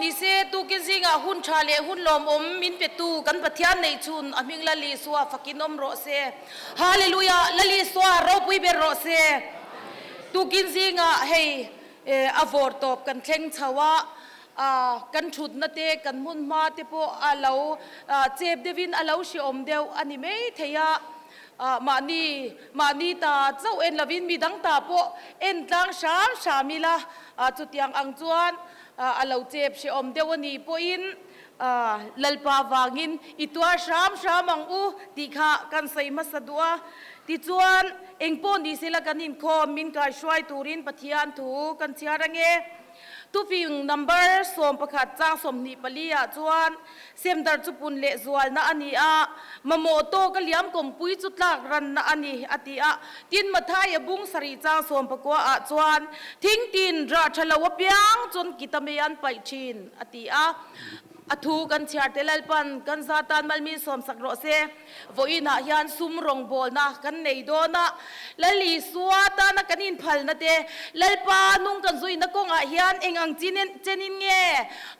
nise tukin zingah hun tha leh hun lawmawm min petu kan Pathian neih chhun a hming Lal Isua fakin awm rawh se. Hallelujah! Lal Isua ropui ber rawh se. Tukin zingah hei a vawr tawp kan thleng chho a, kan thutna te kan hmun hma te pawh a lo chep deuhin a lo hreawm deuh a ni mai thei a. Mahni mahni ta chauh en lovin mi dang ta pawh en tlang hram hram ila, chutiang ang chuan a lo chep hrehawm deuh a nih pawhin Lalpa vangin i tuar hram hram ang u tih kha kan sawi hmasa duh a. Tichuan, engpawh ni sela kan inkhawm min kaihruai turin Pathian thu kan chhiar ange. Tufing number 11 chang 24 ah chuan Semdar chu pun leh zualna a ni a, mamawh tawk a liam kawngpui chu tlak ranna a ni, a ti a. Tin, Matthai a bung sarih chang 19 ah chuan thingtin rah tha lo apiang chuan kita mei an paih thin, a ti a. A thu kan chhiar te Lalpan kan za tan malmin sawmsak rawh se. Vawiinah hian sum rawngbawlna kan nei dawn a, Lal Isua tana kan inphalna te, Lalpa nung kan zuina kawngah hian eng ang chenin nge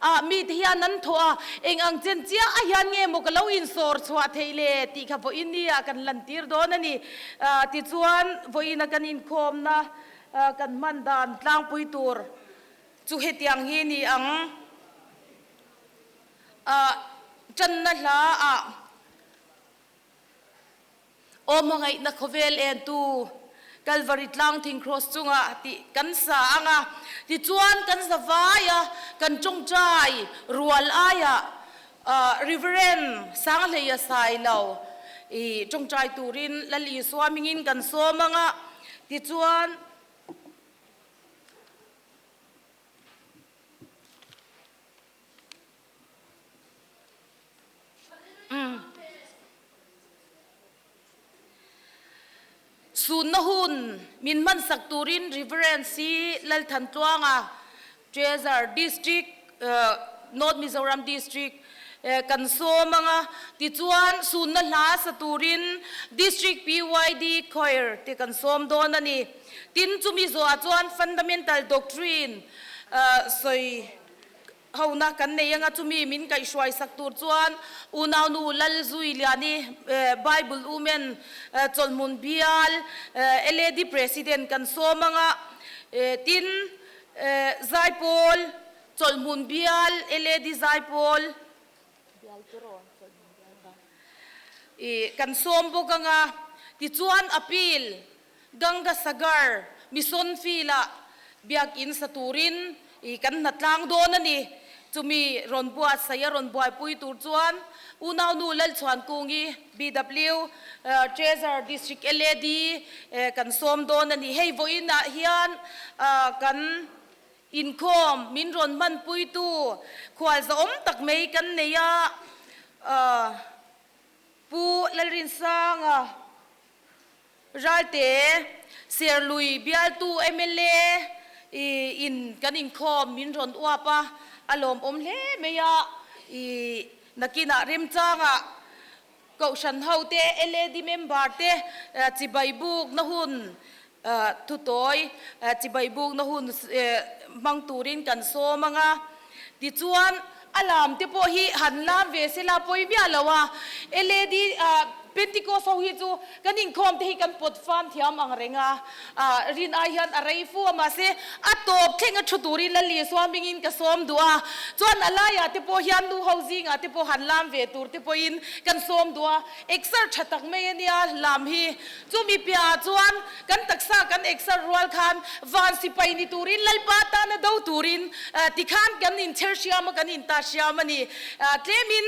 ah mite hian an thawh a, eng ang chen chiah ah hian nge maw ka lo insawr chhuah theih le tih kha vawiin ni ah kan lantir dawn a ni. Tichuan, vawiina kan inkhawmna kan hman dan tlangpui tur chu hetiang hi ni ang. Ah tanna hla ah Aw hmangaihna khawvel entu Kalvari tlang thing cross chungah tih kan sa ang a, tichuan kan za vai a, kan tawngtai rual aiah Reverend Sanghleia Sailo i tawngtai turin Lal Isua hmingin kan sawm ang a, tichuan. Sunna hun min hmansak turin Reverend C. Lalthantluanga, Treasurer, District, North Mizoram District kan sawm ang a. Tichuan, sunna hla sa turin District PYD Choir te kan sawm dawn a ni. Tin, chumi zawhah chuan Fundamental Doctrine sawi Hona kan nei anga chumi min kaihhruai sak tur chuan unaunu Lalzuiliani, Bible Women chawlhmun bial LAD President kan sawm anga, tin Zaipawl chawlhmun bial LAD Zaipawl kan sawm bawk anga, tichuan Appeal Ganga Sagar Mission Field-ah biakin sa turin i kan hna tlang dawn a ni. Chumi rawn buatsaih a rawn buaipui tur chuan unaunu Lalchhuankungi, BW, Treasurer District LAD kan sawm dawn a ni. Hei vawiinah hian kan inkhawm min rawn hmanpuitu khualzawm tak mai kan nei a, Pu Lalrinsanga, Ralte, Serlui bialtu mla in kan inkhawm min rawn uap a, a lawmawm hle mai a, i nakinah remchangah Kohhran ho te, LAD member te chibai bukna hun thutawi chibai bukna hun hmang turin kan sawm ang a, tichuan a lam te pawh hi han lam ve sela pawi miah lo a, LAD Pentecost ho hi chu kan inkhawm te hi kan pawt fam thiam ang reng a, rin ai hian a rei fu a, mahse a tawp thleng a thu turin Lal Isua hmingin ka sawm duh a, chuan a laiah te pawh hian nu ho zingah te pawh han lam ve tur te pawhin kan sawm duh a, exer tha tak mai a nia lam hi. Chumi piahah chuan kan taksa kan exer rual khan van sipai ni turin Lalpa tana do turin tikhan kan inchher hriam a, kan inta hriam a ni. Tlemin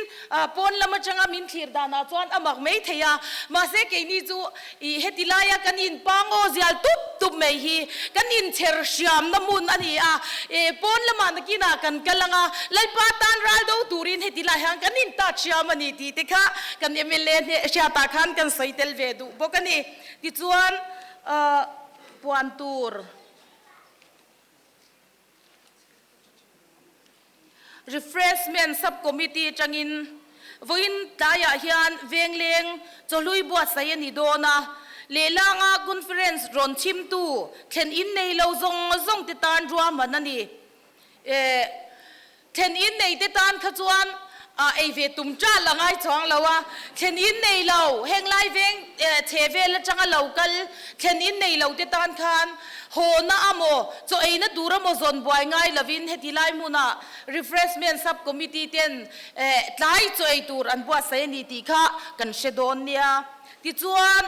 pawn lam atanga min thlir danah chuan a mak mai thei a, mahse keini chu i heti laia kan inpangaw zial tup tup mai hi kan inchher hriamna hmun a ni a, pawn lamah nakinah kan kal ang a, Lalpa tan ral do turin heti lai hian kan intat hriam a ni tih te kha kan mla hriatah khan kan sawi tel ve duh bawk a ni. Tichuan puan tur Refreshment Sub-Committee atangin vawiin tlaiah hian Vengleng chawhlui buatsaih a ni dawn a, lehlanga conference rawn chhimtu thlen in nei lo zawng zawng te tan ruahman a ni. Thlen in nei te tan kha chuan ei ve tum ṭal a ngai chuang lo a, thlen in nei lo, heng lai veng chhe vel aṭanga lo kal thlen in nei lo te tan khan hawna a maw, chaw eina tur a maw zawn buai ngai lovin heti lai hmunah Refreshment Sub Committee ten tlai chaw ei tur an buatsaih a ni tih kha kan hre dawn nia. Tichuan,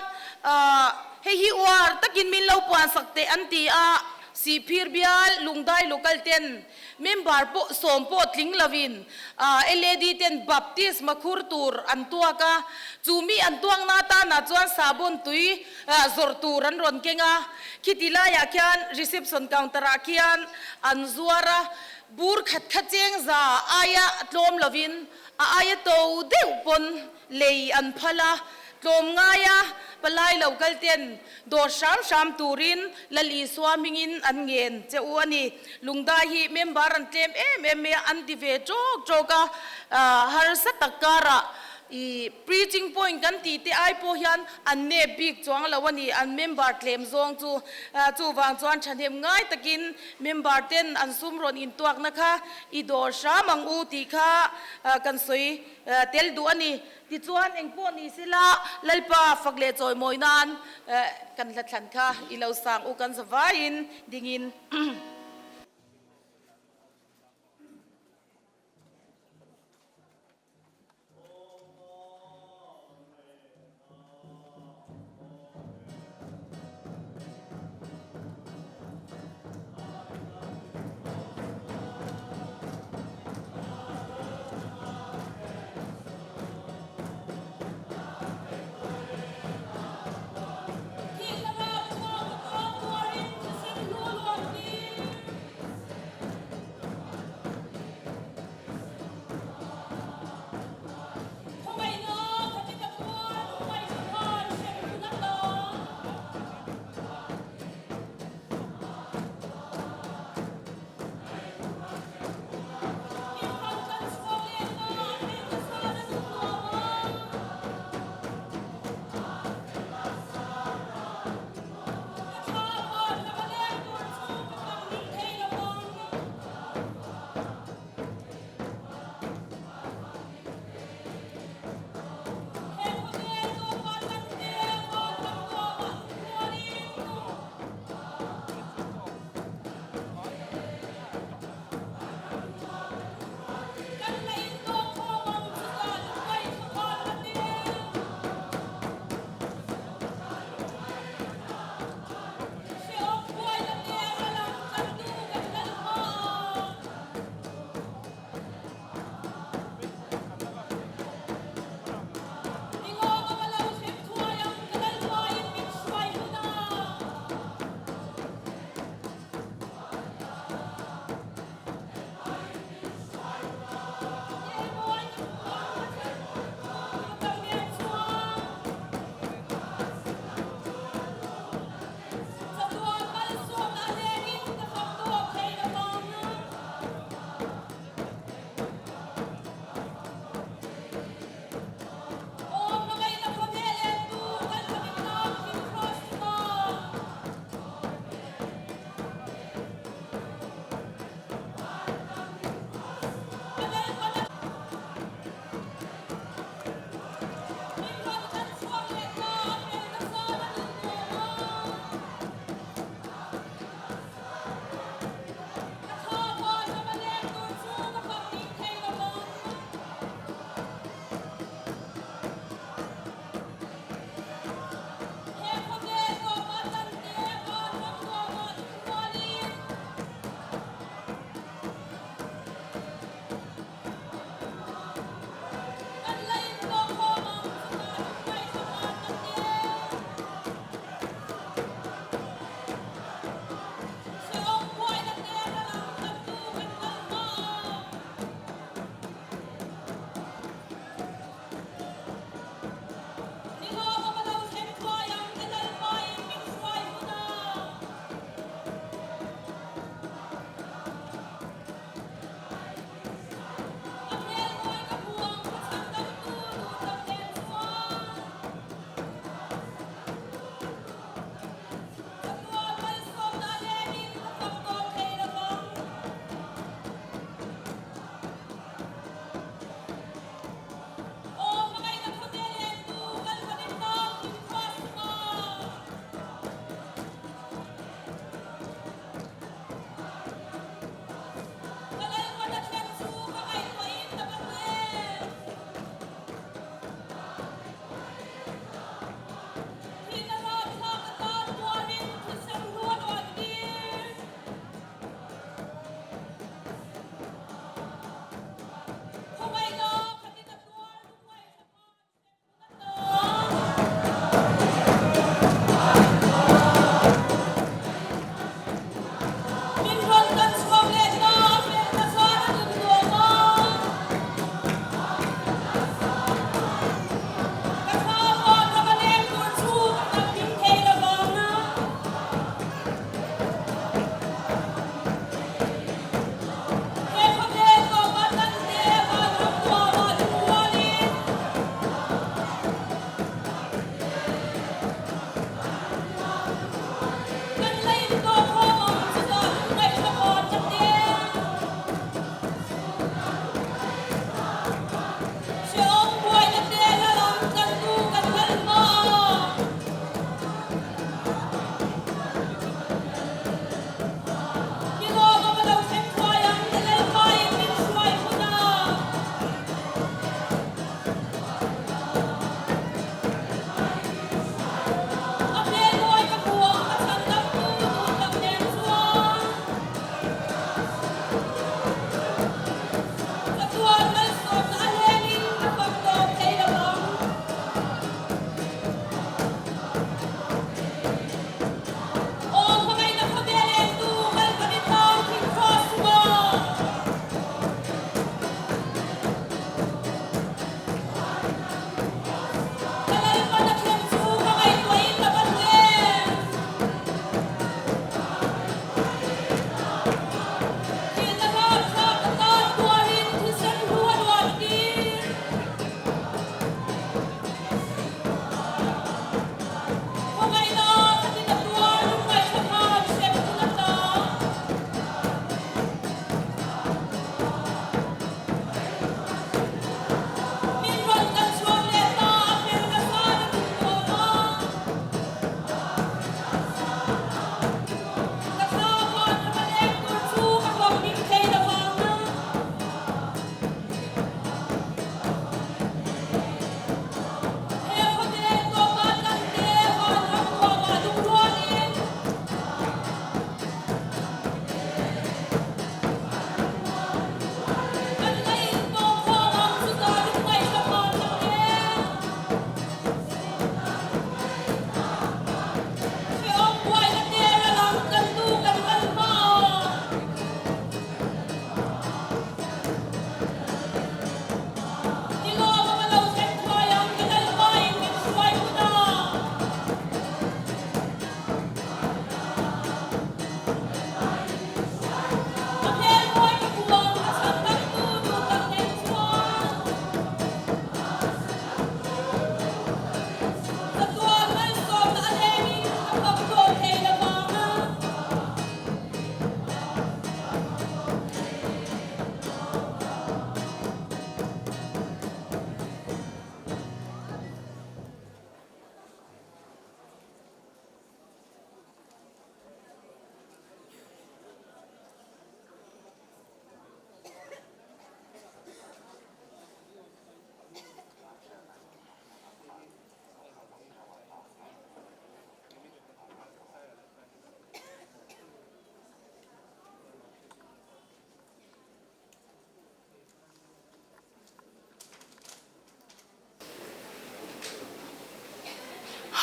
hei hi uar takin min lo puansak teh an ti a, Sihphir bial Lungdai Local ten Member pawh sawm pawh tling lovin LAD ten baptisma khur tur an tuak a, chu mi an tuakna atana chuan sahbawn tui zawrh tur an rawn keng a, khiti laiah khian reception counter ah khian an zuar a, bur khat kha cheng za aia tlawm lovin a aia to deuh pawn lei an phal a, tlawm ngaia palai lo kal ten dawr hram hram turin Lal Isua hmingin an ngen che u a ni. Lungdai hi member an tlem em em mai a, an ti ve tawk tawk a, harsa tak karah i preaching point kan tih te ai pawh hian an nep bik chuang lo a ni, an member tlem zawng chu. Chuvang chuan thahnem ngai takin member ten an sum rawn intuakna kha i dawr hram ang u tih kha kan sawi tel duh a ni. Tichuan, engpawh ni sela, Lalpa fak leh chawimawi nan kan hlathlan kha i lo sang u kan zavaiin dingin. Thihna rap chhuak a tawn tuarin thisen hlu luan tir.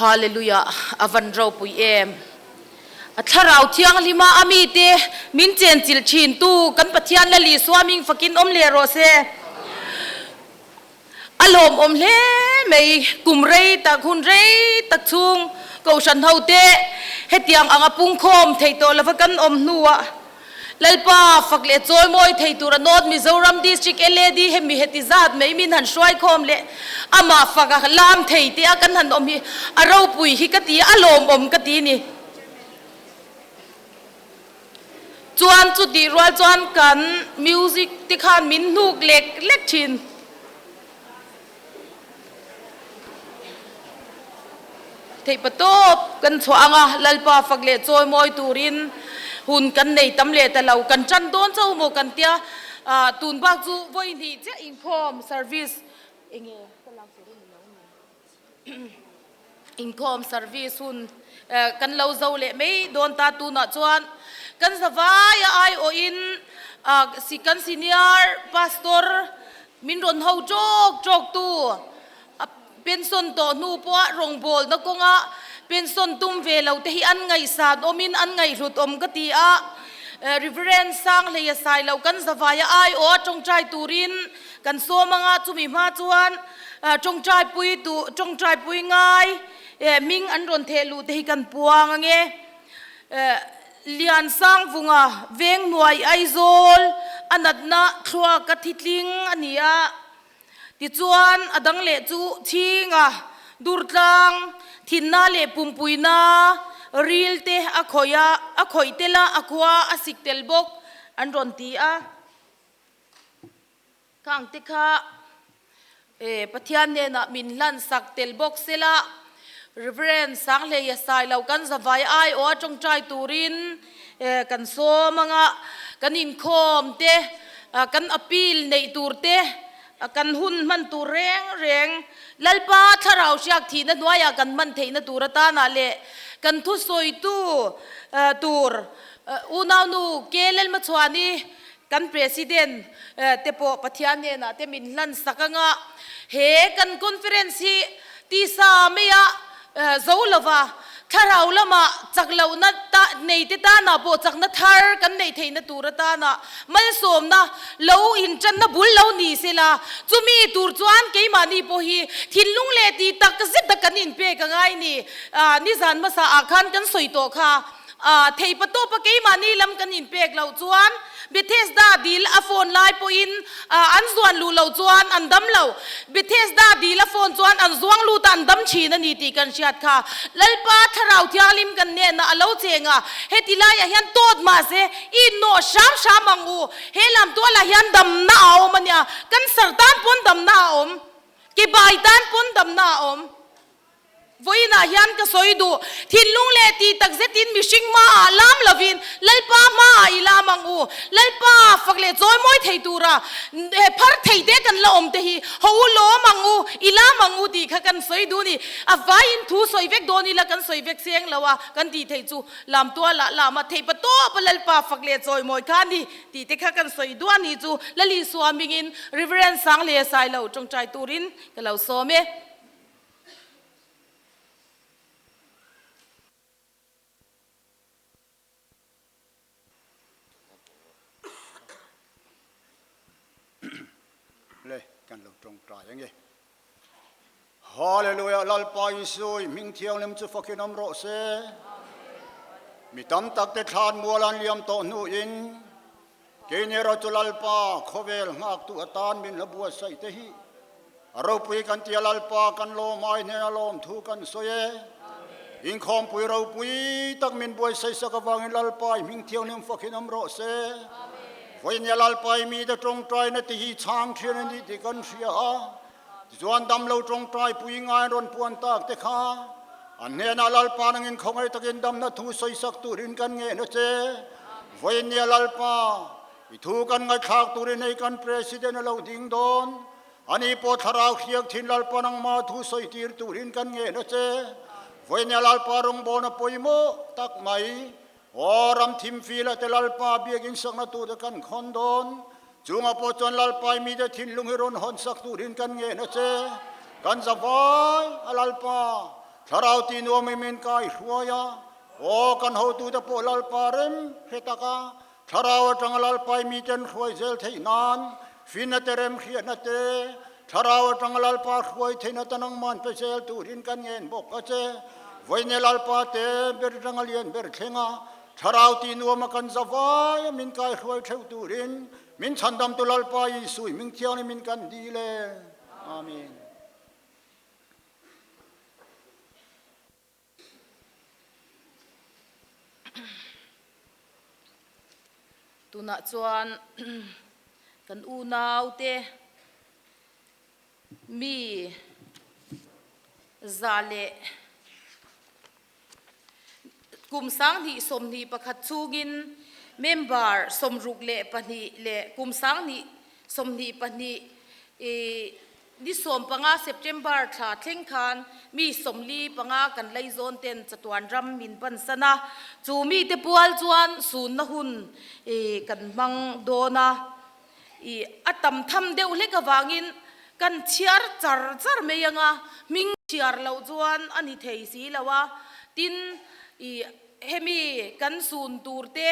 Hallelujah a van ropui em. A Thlarau Thianghlima a mite min chenchilh thin tu kan Pathian Lal Isua ming fakin awm leh rawh se. A lawmawm hle mai, kum rei tak hun rei tak chhung Kohhran hote hetiang anga pungkhawm thei tawh lova kan awm hnuah Lalpa fak leh chawimawi thei tura North Mizoram District LAD hemi heti zat mai min han hruaikhawm leh amah fak a lam thei te a kan han awm hi a ropui hi ka ti a, a lawmawm ka ti ni. Chuan chutih rual chuan kan music te khan min hnuk lek lek thin. Theihpa tawp kan chhuah ang a, Lalpa fak leh chawimawi turin hun kan nei tam leh ta lo. Kan tan dawn chauh maw kan tia, tun bak chu vawi hnih chiah inkhawm service enge ka lak tur a ni lo ni. Inkhawm service hun kan lo zo leh mai dawn ta tunah chuan kan zavaia aiawhin kan senior pastor Min rawn ho ṭawk ṭawktu a pension tawh hnu pawha rawngbawlna kawnga pension tum ve lo te hi an ngaihsan awmin an ngaihhlut awm ka ti a. Reverend Sanghleia Sailo kan zavaia aiawha ṭawngṭai turin kan sawm anga chumi hma chuan ṭawngṭaipui tu ṭawngṭaipui ngai hming an rawn theh luh te hi kan puang ange. Liansangvunga Venghnuai Aizawl a natna thluak a thitling a ni a, tichuan a dang leh chu Chhinga Durtlang thinna leh pumpuina ril te a khawih a, a khawih tel a, a khua a sik tel bawk an rawn ti a. Khang te kha Pathian hnenah min hlan sak tel bawk sela, Rev. Sanghleia Sailo kan zavai aiawha tawngtai turin kan sawm anga kan inkhawm te, kan appeal neih tur te, kan hun hman tur reng reng Lalpa thlarau hriak thihna hnuaiah kan hman theihna tur atanah leh kan thusawitu tur unaunu Kelelmachhuani Kan President te pawh Pathian hnenah te min hlan sak anga he kan conference hi tisa maia zo lova thlarau lama chak lohna ta nei te tana pawh chakna thar kan neih theihna tur atana malsawmna lo intanna bul lo ni sela chumi tur chuan keimahni pawh hi thinlung leh tih tak zet a kan inpek a ngai ni. Nizan hmasa ah khan kan sawi tawh kha. Theipa tawpa keimahni lam kan inpek loh chuan Bethesda dil a phone lai pawhin an zuan luh loh chuan an dam lo. Bethesda dil a phone chuan an zuang lut a an dam thin a ni tih kan hriat kha. Lalpa Thlarau Thianghlim kan hnenah a lo cheng a, heti laiah hian tawt mahse i innawh hram hram ang u. He lam tualah hian damna a awm a nia, cancer tan pawn damna a awm, ke bai tan pawn damna a awm. Vawiinah hian ka sawi duh, thinlung leh tih tak zetin mihring hmaah lam lovin Lalpa hmaah i lam ang u. Lalpa fak leh chawimawi thei tura phar thei te kan la awm te hi ho u lawm ang u, i lam ang u tih kha kan sawi duh a ni. A vaiin thu sawi vek dawn ila kan sawi vek seng lo a, kan tih theih chu lam tualah lam a theih pa tawp a Lalpa fak leh chawimawi kha a ni tih te kha kan sawi duh a ni chu Lalisua hmingin Reverend Sanghlea Sailo tawngtai turin ka lo sawm e. Le kan lo tawngtai ange. Hallelujah Lalpa Isu i hming thianghlim chu fakin awm rawh se. Mi tam tak te thlan mual an liam tawh hnuin Keini erawh chu Lalpa khawvel nghaktu atan min la buatsaih te hi a ropui kan tia Lalpa kan lawm ai hnena lawmthu kan sawi e. Inkhawmpui ropui tak min buaitsaih sak avangin Lalpa i hming thianghlim fakin awm rawh se. Vawinia Lalpa i mite tawngtaina te hi chhang thian a ni tih kan hria a, tichuan damlo tawngtai pui ngai an rawn puan tak te kha an hnenah Lalpa nangin khawngaih takin damna thu sawisak turin kan ngen a che. Vawinia Lalpa, i thu kan ngaihthlak turin hei kan President a lo ding dawn. Ani pawh thlarau hriak thin Lalpa nangma thu sawi tir turin kan ngen a che. Vawinia Lalpa rawngbawlna pawimawh tak mai, aw ram thim fil a te Lalpa biakin sakna turte kan khawn dawn. Chungah pawh chuan Lalpa i mite thinlung hi rawn hawn sak turin kan ngen a che. Kan zavai a Lalpa. Thlarau tih nuamin min kai hruai a, aw kan hotute pawh Lalpa rem hre taka Thlarau atanga Lalpai miten hruai zel theih nan finna te rem hriatna te Thlarau atanga Lalpa hruai theihna ta nangman pe zel turin kan ngen bawk a che. Vawiine Lalpa te ber atanga lian ber thlenga Thlarau tih nuama kan zavai a min kai hruai theuh turin min chhandamtu Lalpa Isui hming thianghlim in kan dil e. Amen. Tunah chuan kan unaute mi 100 leh kum 2021 chhungin member 62 leh kum 2022 Ni 15 September thla thleng khan mi 45 kan laizawn ten chatuan ram min pansan a, chu mite pual chuan sunna hun kan hmang dawn a, i a tam tham deuh hlek avangin kan chhiar char char mai anga hming chhiar loh chuan a ni thei si lo a, tin i hemi kan sun tur te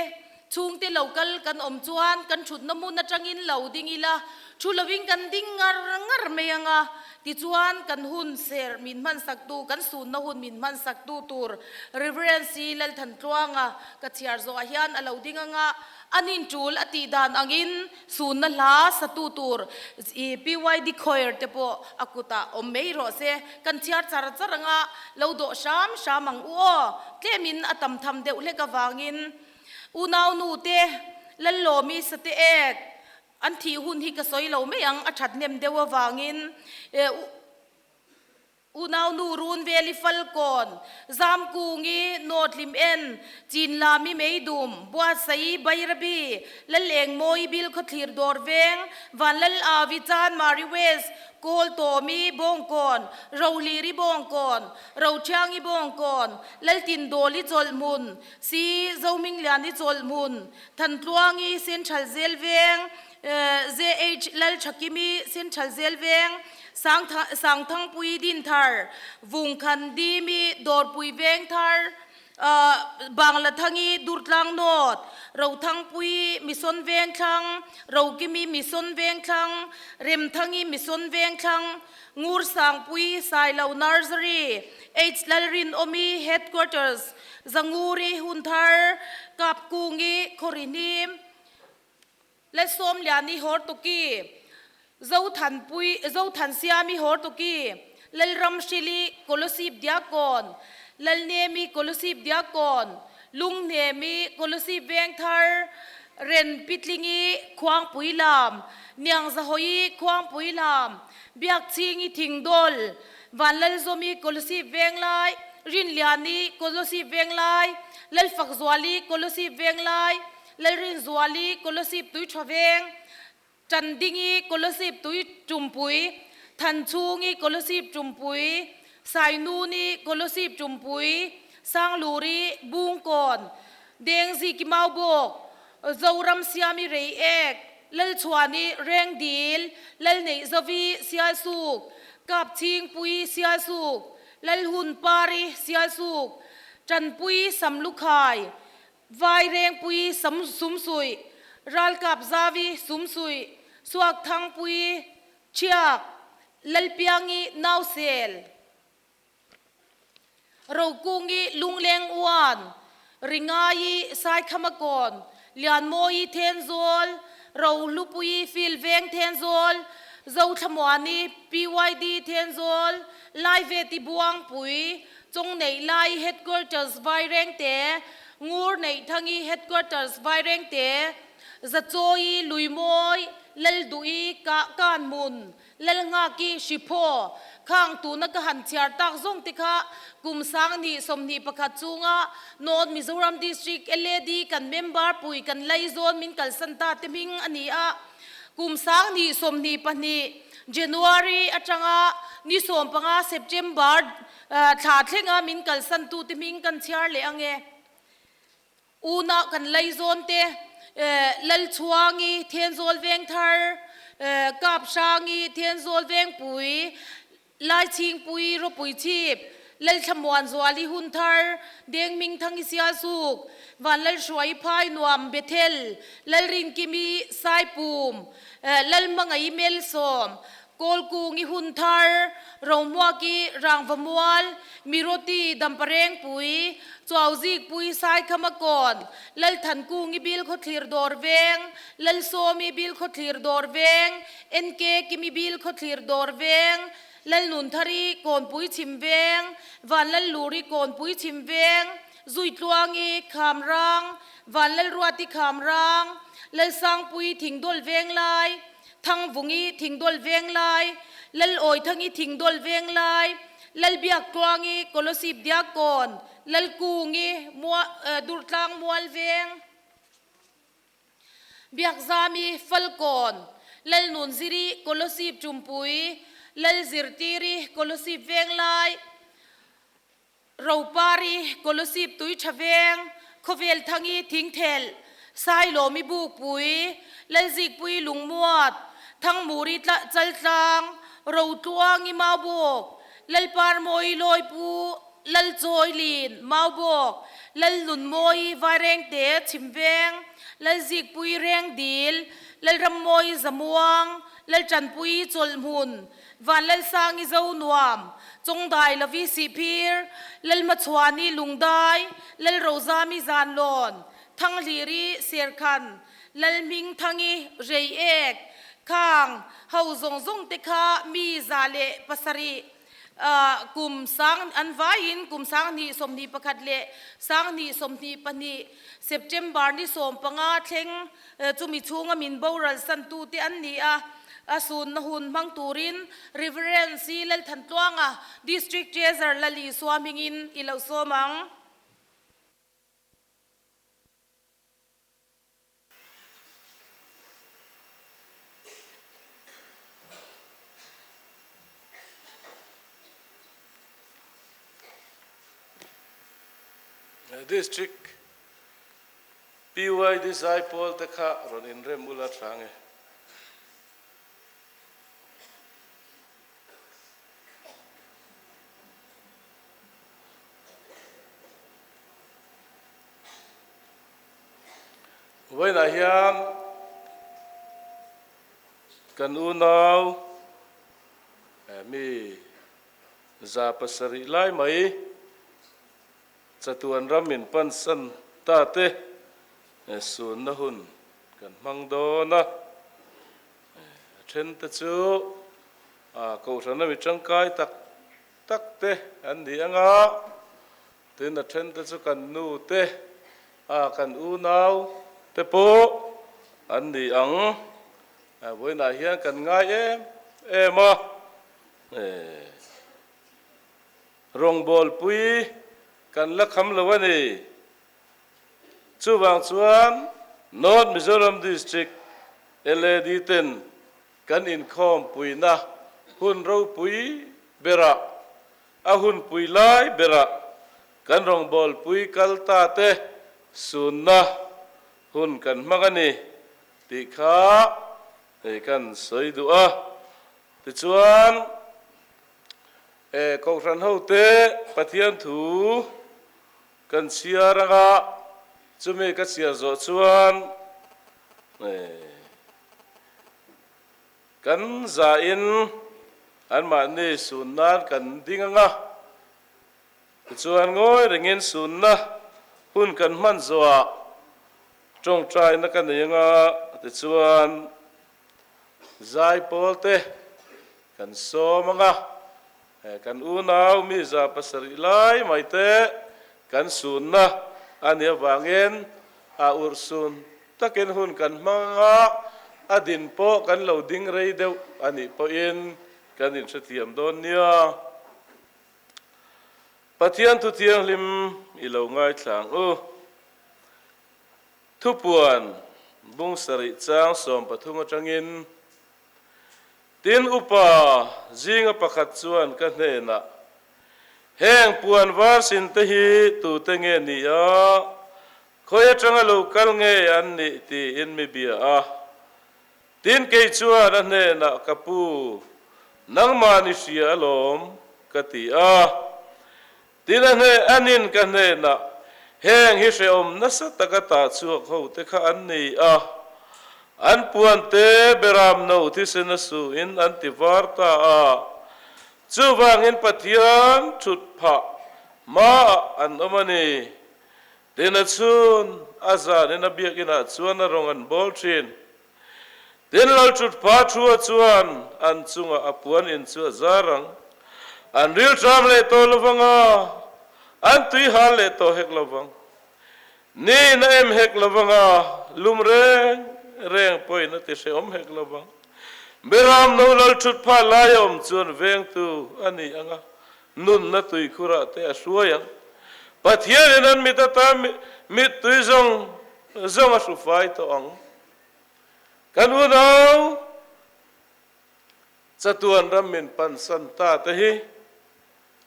Chhungte lo kal kan awm chuan kan thutna hmun atangin lo ding ila, thu lovin kan ding ngar ngar mai ang a, tichuan kan hun ser min hmansaktu, kan sunna hun min hmansaktu tur Reverend C. Lalthantluanga ka chhiar zawhah hian a lo ding ang a, an intul a tih dan angin sunna hla satu tur PYD Choir te pawh a kutah awm mai rawh se, kan chhiar char char ang a, lo dawh hram hram ang u aw, tlemin a tam tham deuh hlek avangin. Unaunu te, Lallawmi sate ek, an thih hun hi ka sawi lo mai ang, a that hnem deuh avangin Unaunu run veli Falkawn, Zamkungi, Nawtlim en, Chinlami Meidum, Buatsaii Bairabi, Lalengmawi Bilkhawthlir Dawr Veng, Vanlal Avi Chan Mari West, Kawltawmi Bawngkawn, Rohliri Bawngkawn, Rothiangi Bawngkawn, Laltindawli Chawlhmun, Si Zohmingliani Chawlhmun, Thantluangi Central Zel Veng, JH Lalthakimi Central Zel Veng, Sangthangpui Dinthar, Vungkhan Dimi Dawrpui Vengthar, Banglathangi Durtlang North, Rothangpui Mission Vengthlang, Rokimi Mission Vengthlang, Remthangi Mission Vengthlang, Ngursangpui Sailo Nursery, H Lalrinawmi Headquarters, Zanguri Hunthar, Kapkungi Khawrihnim, Lalsawmliani Hortuki, Zothanpui Zothansiami Hortuki, Lalramhrili Kolosip Diakkawn, Lalnemi Kolosip Diakkawn, Lunghnemi Kolosip Vengthar, Ren Pitlingi Khuangpui Lam, Niangzahawi Khuangpui Lam, Biakchhingi Thingdawl, Vanlalzawmi Kolosip Venglai, Rinliani Kolosip Venglai, Lalfakzuali Kolosip Venglai, Lalrinzuali Kolosip Tuitha Veng, Tandingi Kolosip Tui Tumpui, Thanchhungi Kolosip Tumpui, Sainuni Kolosip Tumpui, Sangluri Bungkawn, Dengziki Maubawk, Zoram Siami Reiek, Lalchhuani Rengdil, Lalneihzavi Sialsuk, Kapchhingpui Sialsuk, Lalhunpari Sialsuk, Tanpui Samlukhai, Vairengpui Sumsuih, Ralkapzavi Sumsuih, Suakthangpui Thiak, Lalpiangi Nausel, Rokungi Lungleng Uan, Ringai Saikhamakawn, Lianmawi Thenzawl, Rohlupui Filveng Thenzawl, Zothlamuani PYD Thenzawl, Laiveti Buangpui, Chawngneih Lai Headquarters Vairengte, Ngur Neihthangi Headquarters Vairengte, Zachawi Luimawi, Lalduhi Kanhmun, Lalngaki Hriphaw, khang tuna ka han chhiar tak zawng te kha kum 2021 chunga North Mizoram District LAD kan member pui kan laizawn min kalsan ta te hming a ni a. Kum 2022 January atanga ni 15 September thla thlenga min kalsan tu te hming kan chhiar leh ang e. Una kan laizawn te, Lalchhuangi, Thenzawl Vengthar, Kapshangi, Thenzawl Vengpui, Laichhingpui, Ropui Chhip, Lalthlamuan Zuali Hunthar, Dengmingthangi Sialsuk, Vanlalhruai Phainuam Bethel, Lalrinkimi Saipum, Lalhmangaih Melsawm, Kawlkungi Hunthar, Rohmuaki Rangvamual, Miroti Damparengpui, Chuauzikpui Saikhamakawn, Lalthankungi Bilkhawthlir Dawr Veng, Lalsawmi Bilkhawthlir Dawr Veng, NK Kimi Bilkhawthlir Dawr Veng, Lalnunthari Kawnpui Chhim Veng, Vanlalluri Kawnpui Chhim Veng, Zuitluangi Khamrang, Vanlalruati Khamrang, Lalsangpui Thingdawl Venglai, Thangvungi Thingdawl Venglai, Lalawithangi Thingdawl Venglai, Lalbiaktluangi Kolosip Diakkawn, Lalkungi Durtlang Mual Veng. Biakzami Falkawn, Lalnunziri Kolosip Tumpui, Lalzirtiri Kolosip Venglai, Ropari Kolosip Tuitha Veng, Khawvelthangi Thingthel, Sailawmi Bukpui, Lalzikpui Lungmuat, Thangmuri Chaltlang, Rotluangi Maubawk, Lalparmawi Lawipu, Lalchawilin, Maubawk, Lalnunmawi Vairengte Chhimveng, Lalzikpui Rengdil, Lalrammawi Zamuang, Laltanpui Chawlhmun, Vanlalsangi Zonuam, Chawngdai Lovi Sihphir, Lalhmachhuani Lungdai, Lalrozami Zanlawn, Thanghliri Serkhan, Lalhmingthangi Reiek, Khang ho zawng zawng te kha mi 107, Kum sang an vaiin kum 2021 leh 2022 September ni 15 thleng chumi chhunga min boral santute an ni a, a sunna hun hmang turin Reverend C. Lalthantluanga, District Treasurer Lali Suamhingin i lo sawm ang. District PYD Zaipawl te kha rawn inrem ula tha nge. Vawiinah hian kan unau mi 700 lai mai chatuan ram in pansan ta te sunna hun kan hmang dawn a. A then te chu kohhran ami tangkai tak tak te an ni anga. Tin a then te chu kan nu te, a kan unau te pawh an ni ang. Vawiinah hian kan ngai em em a, rawngbawlpui kan la kham lo a ni. Chuvang chuan North Mizoram District LAD ten kan inkhawmpuina hun ropui berah A hunpui lai berah kan rawngbawlpui kal ta te sunna hun kan hmang a ni tih kha hei kan sawi duh a. Tichuan, e Kohhran hote Pathian thu kan chhiar anga chumi ka chhiar zawh chuan e Kan zahin anmahni sun nan kan ding ang a, tichuan ngawi rengin sunna hun kan hman zawhah tawngtaina ka nei ang a, tichuan zai pawl te kan sawm ang a, kan unau mi 700 lai mai te kan sunna a nih avangin a urhsun Takin hun kan hmang anga a din pawh kan lo ding rei deuh a nih pawhin kan inhrethiam dawn nia. Pathian thu thianghlim i lo ngaithla ang u. Thupuan bung sarih chang 13 atangin, Tin upa zinga pakhat chuan ka hnenah, Heng puan var sin te hi tute nge ni a? Khawi atanga lo kal nge an nih tiin mi bia a. Tin kei chuan a hnenah ka pu, nangmah ni hria alawm, ka ti a. Tin a hne anin ka hnenah, Heng hi hrehawm nasa taka tah chhuak ho te kha an ni a, an puan te beram no thisen a su in an ti var ta a. Chuvangin Pathian thut phah hmaah an awm a ni. Tin a chhun a zanin a biakinah chuan a rawng an bawl thin. Tin Lalthutpha thua chuan an chungah a puan in chu a zar ang. An rilṭam leh tawh lovang a, an tui hal leh tawh hek lovang. Ni in a em hek lovang a, lum reng reng pawhin a ti hrehawm hek lovang. Beram no Lalthutpha laia awm chuan vengtu a ni ang a, nunna tuikhurah te a hruai ang. Pathianin an mit ata mittui zawng zawng a hrufai tawh ang. Kan unau chatuan ram min pansan ta te hi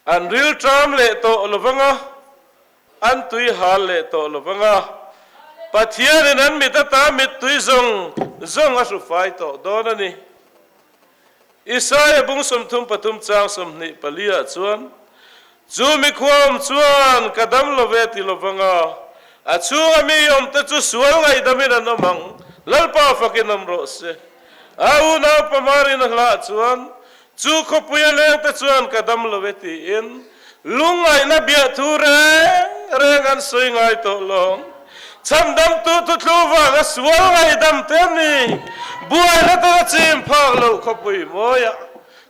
an rilṭam leh tawh lovang a, an tui hal leh tawh lovang a, Pathianin an mit ata mittui zawng zawng a hrufai tawh dawn a ni. Isaia bung 33 chang 24 ah chuan, Chu mikhuaawm chuan ka dam lo ve ti lovang a, a chhunga mi awmte chu sual ngaihdamin an awm ang, Lalpa fakin awm rawh se. A unau pamarin a hlah chuan, Chu khawpui a lengte chuan ka dam lo e tiin lungngaihna biahthu reng reng an sawi ngai tawh lawng. Chhandamtu thuthlu vanga sual ngaihdam te an ni. Buaina ten a chim phak loh khawpui mawiah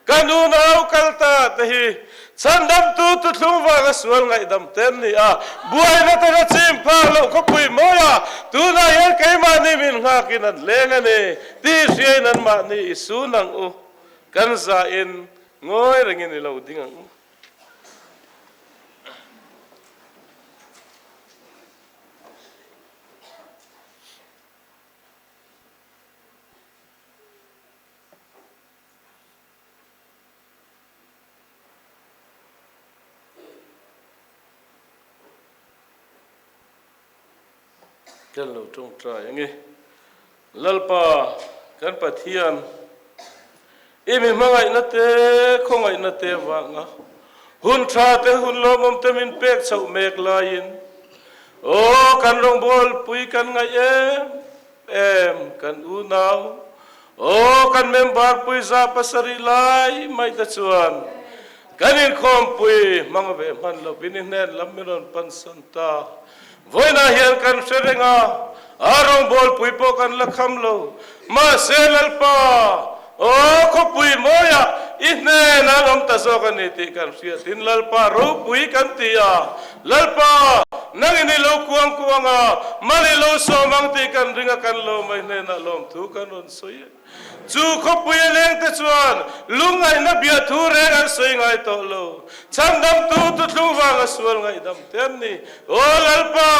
kan unau kal ta te hi chhandamtu thuthlung vanga sual ngaihdam te an ni a. Buaina ten a chim phak loh khawpui mawiah tunah hian keimahni min nghakin an leng a ni tih hriain anmahni i sun ang u. Kan zain ngawi rengin i lo ding ang u. Kan lo tawngtai ang e. Lalpa, kan Pathian, i mi hmangaihna te, khawngaihna te vanga hun tha te, hun lawmawm te min pek chhoh mek laiin, aw, kan rawngbawlpui kan ngaih em em, kan unau, aw, kan member pui za pasarih lai mai te chuan kan inkhawmpui hmang ve hman lovin i hnen lam min rawn pansan ta. Vawiinah hian kan hre reng a, a rawngbawlpui pawh kan la kham lo. Mahse, Lalpa, aw khawpui mawiah i hnenah an awm ta zawk a ni tih kan hriat. Tin, Lalpa ropui kan ti a, Lalpa, nangin i lo kuang kuang a, mal i lo sawm ang tih kan ring a, kan lawm a, i hnenah lawmthu kan rawn sawi e. Chu khawpui a lengte chuan lungngaihna biahthu reng an sawi ngai tawh lo. Chhandamtu thuthlung vanga sual ngaihdam te an ni. Aw Lalpa,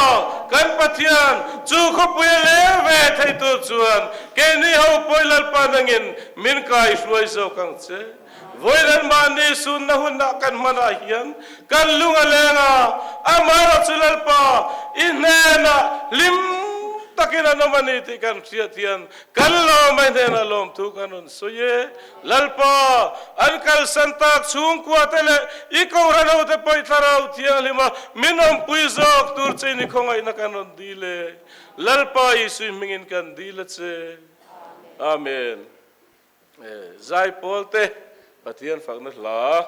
kan Pathian, chu khawpui a leng ve thei tur chuan keini ho pawi Lalpa nangin min kai hruai zawk ang che. Vawilan mahni sunna hunah kan hmanah hian kan lung a leng a, amaherawh chu Lalpa i hnenah hlim takin an awm a ni tih kan hriat hian kan lawm a, i hnenah lawmthu kan rawn sawi e. Lalpa, an kalsan tak chhungkua te leh i kohhran ho te pawh i thlarau thianghlim a, min awmpui zawk tur che in i khawngaihna kan rawn dil e. Lalpa Isui hmingin kan dil a che. Amen. Zaipawl te Pathian fakna hla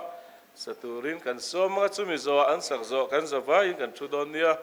sa turin kan sawm anga chumi zawhah an sak zawh kan za vaiin kan thu dawn nia.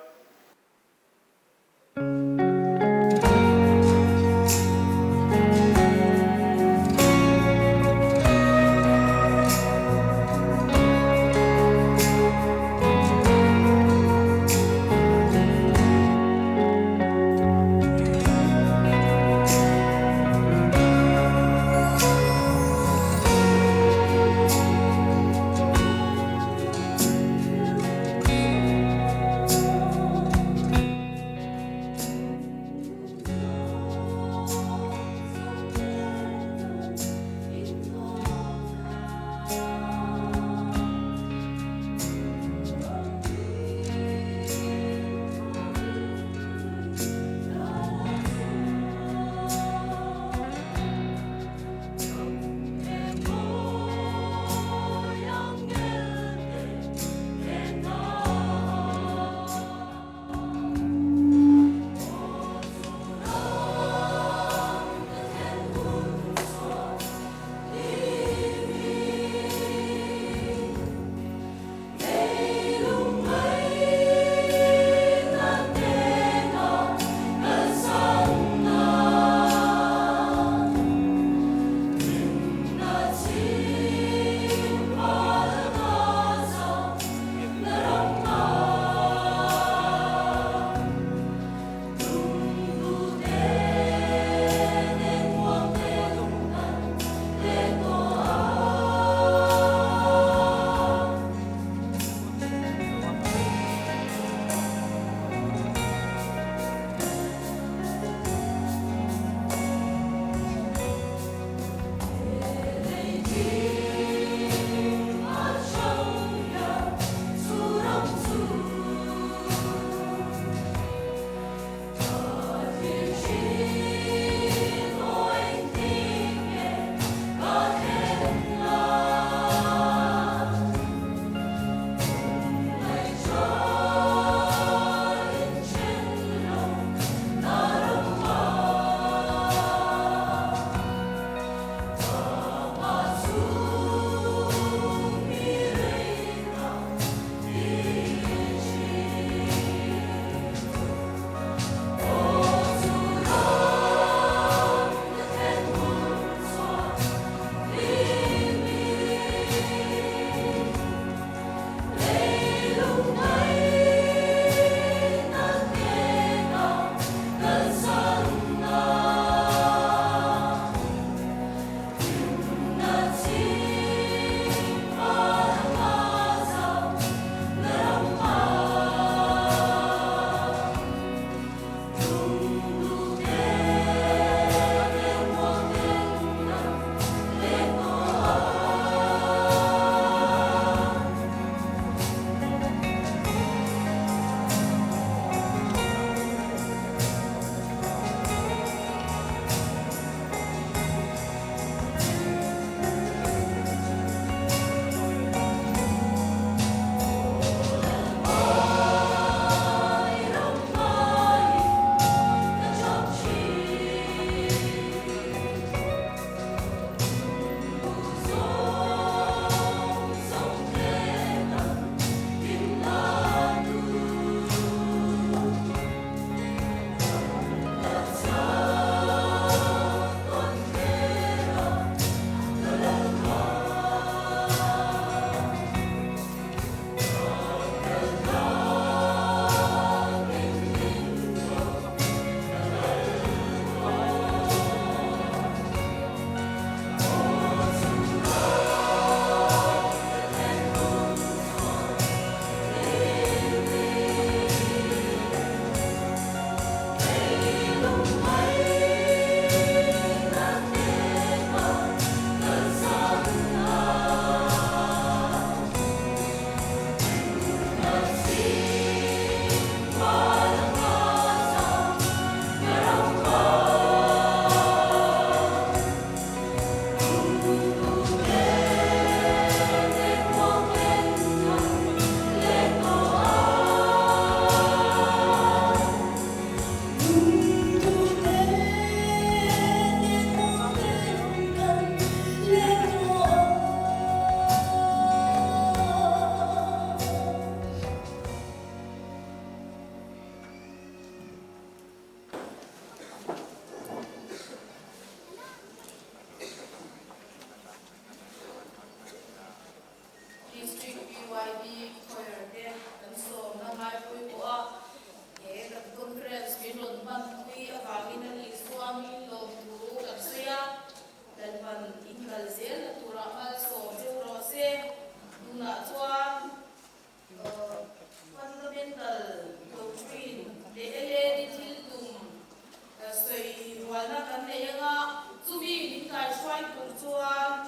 rualna kan nei anga chumi min kaihruai tur chuan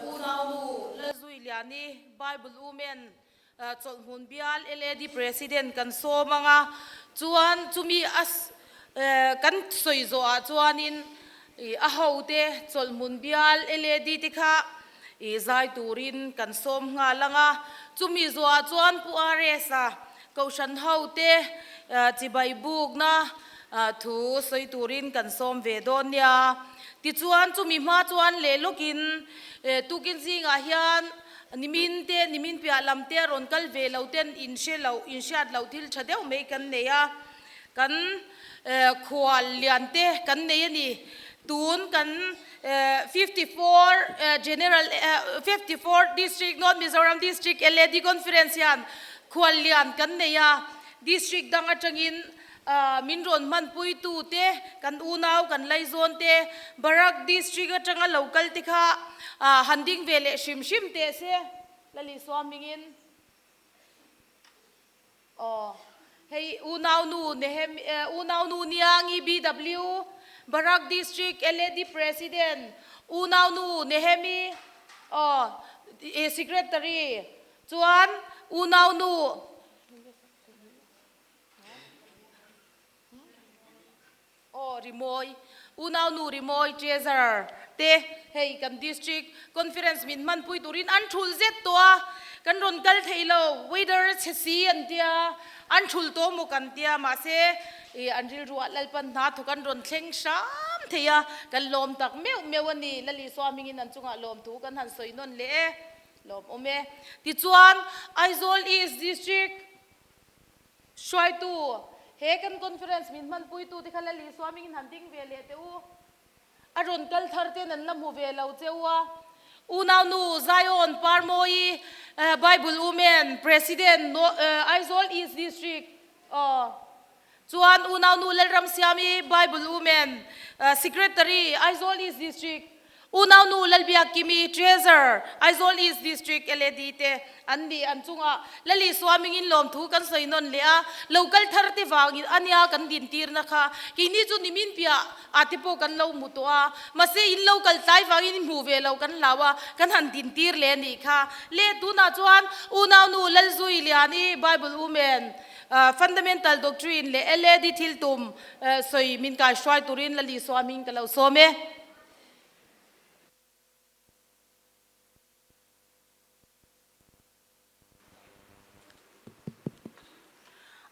unaunu Lalzuiliani Bible Women Chawlhhmun bial LAD President kan sawm anga chuan chumi a kan sawi zawhah chuanin a hote Chawlhhmun bial LAD te kha zai turin kan sawm nghal anga chumi zawhah chuan Pu RS-a Kohhran hote chibai bukna thu sawi turin kan sawm ve dawn nia. Tichuan chumi hma chuan leh lawkin tukin zingah hian Nimin te, nimin piah lam te a rawn kal ve lo ten in hre loh, in hriat loh thil tha deuh mai kan nei a, kan khual lian te kan nei a ni. Tun kan 54 General 54 District North Mizoram District LAD Conference hian khual lian kan nei a, District dang atangin min rawn hmanpuitu te, kan unau kan laizawn te, Barak District atanga lo kal te kha han ding ve leh hrim hrim teh se, Lalisua hmingin. Aw, hei unaunu Nehem, unaunu Niangi BW, Barak District LAD President, unaunu Nehemi, aw, Secretary, chuan unaunu. Aw Rimawi, unau nu Rimawi Treasurer te hei kan District Conference min hmanpui turin an thul zet tawh a, kan rawn kal thei lo, weather chhe si an tia, an thul tawh maw kan tia, mahse ih an rilruah Lalpan hna thawk an rawn thleng hram thei a, kan lawm tak meuh meuh a ni, Lalisua hmingin an chungah lawmthu kan han sawi nawn leh e, lawmawm e. Tichuan Aizawl East District Hruaitu, he kan conference min hmanpuitu te kha Lali Swamingin han ding ve leh teh u. A rawn kal thar ten an la hmu ve lo che u a. Unaunu Zion Parmawi, Bible Women President, Aizawl East District, chuan Unaunu Lalramsiami, Bible Women Secretary, Aizawl East District, Unaunu Lalbiakkimi, Treasurer, Aizawl East District LAD te an ni. An chungah Lali Suamingin lawmthu kan sawi nawn leh a, lo kal thar te vangin ania kan dintirna kha keini chu nimin piah ah te pawh kan lo hmu tawh a, mahse in lo kal tlai vangin in hmu ve lo kan hlau a, kan han dintir leh a nih kha. Le tunah chuan Unaunu Lalzui Liani, Bible Women, Fundamental Doctrine leh LAD thil tum sawi min kaihruai turin Lali Suaming ka lo sawm e.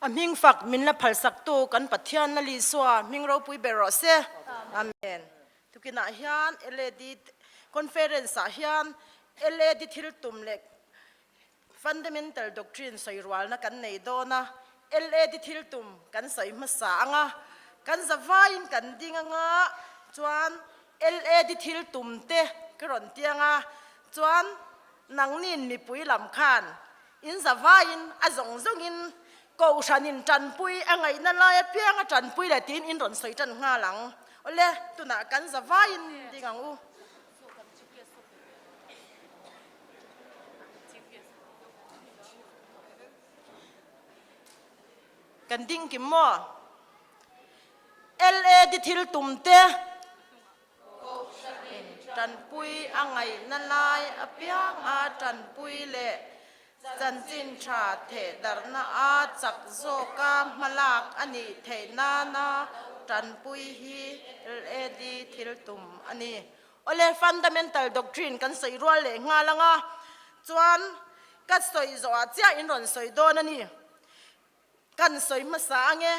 A hming fak min la phalsaktu kan Pathian Lal Isua hming ropui ber rawh se. Amen. Tukinah hian LAD Conference ah hian LAD thil tum leh Fundamental Doctrine sawi rualna kan nei dawn a, LAD thil tum kan sawi hmasa ang a, kan zavaiin kan ding anga chuan LAD thil tum te ka rawn ti ang a, chuan nangnin mipui lam khan in zavaiin a zawng zawngin Kohhranin tanpui a ngaihna lai apianga tanpui leh tiin in rawn sawi tan nghal ang. Awle, tunah kan zavaiin ding ang u. Kan ding kim maw? LAD thil tum te tanpui a ngaihna lai apianga tanpui leh chanchin tha thehdarhna a chak zawka hmalak a nih theih nana tanpui hi LAD thil tum a ni. Awle, fundamental doctrine kan sawi rual leh nghal ang a, chuan ka sawi zawhah chiah in rawn sawi dawn a ni. Kan sawi hmasa ang e,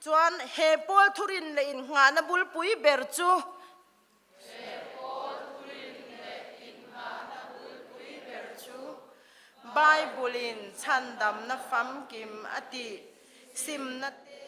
chuan he pawl thurin leh innghahna bulpui ber chu, He pawl thurin leh innghahna bulpui ber chu Bible-in chhandamna famkim a tih simna te,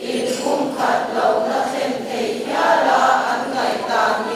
In pumkhat lohna thlen thei hiala an ngaihdan hi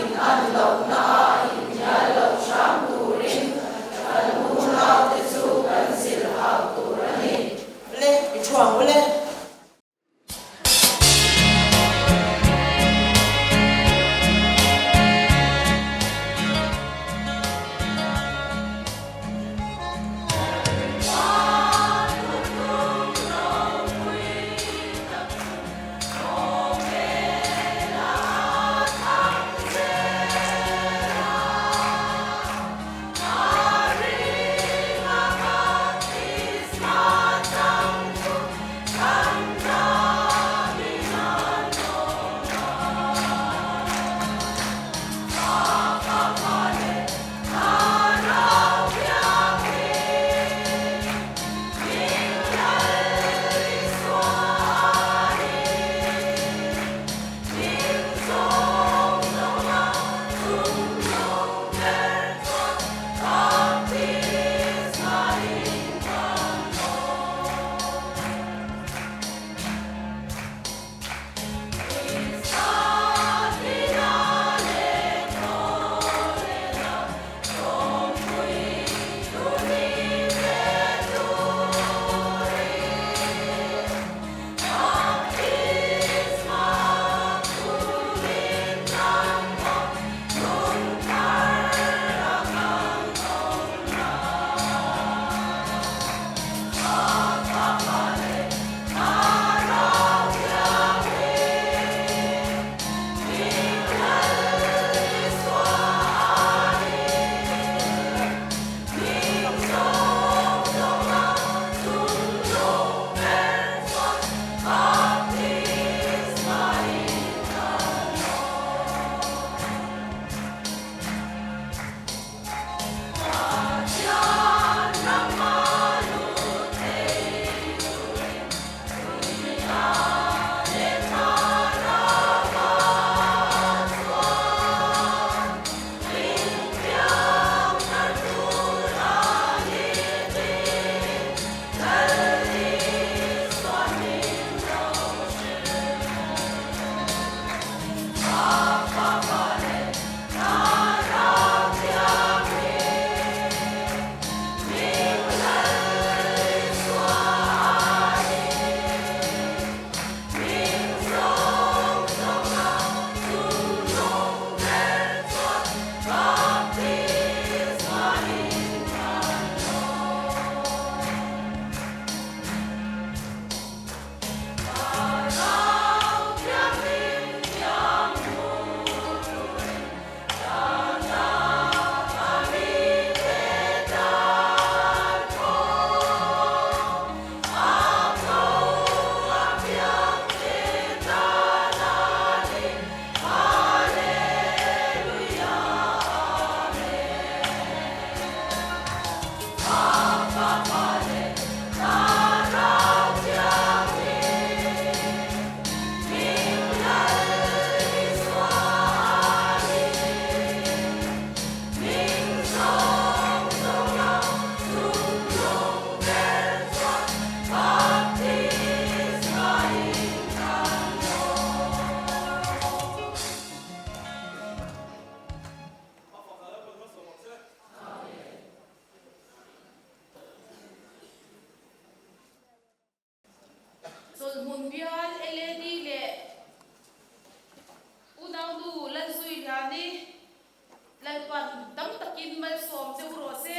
Lalpan tam takin malsawm che u rawh se.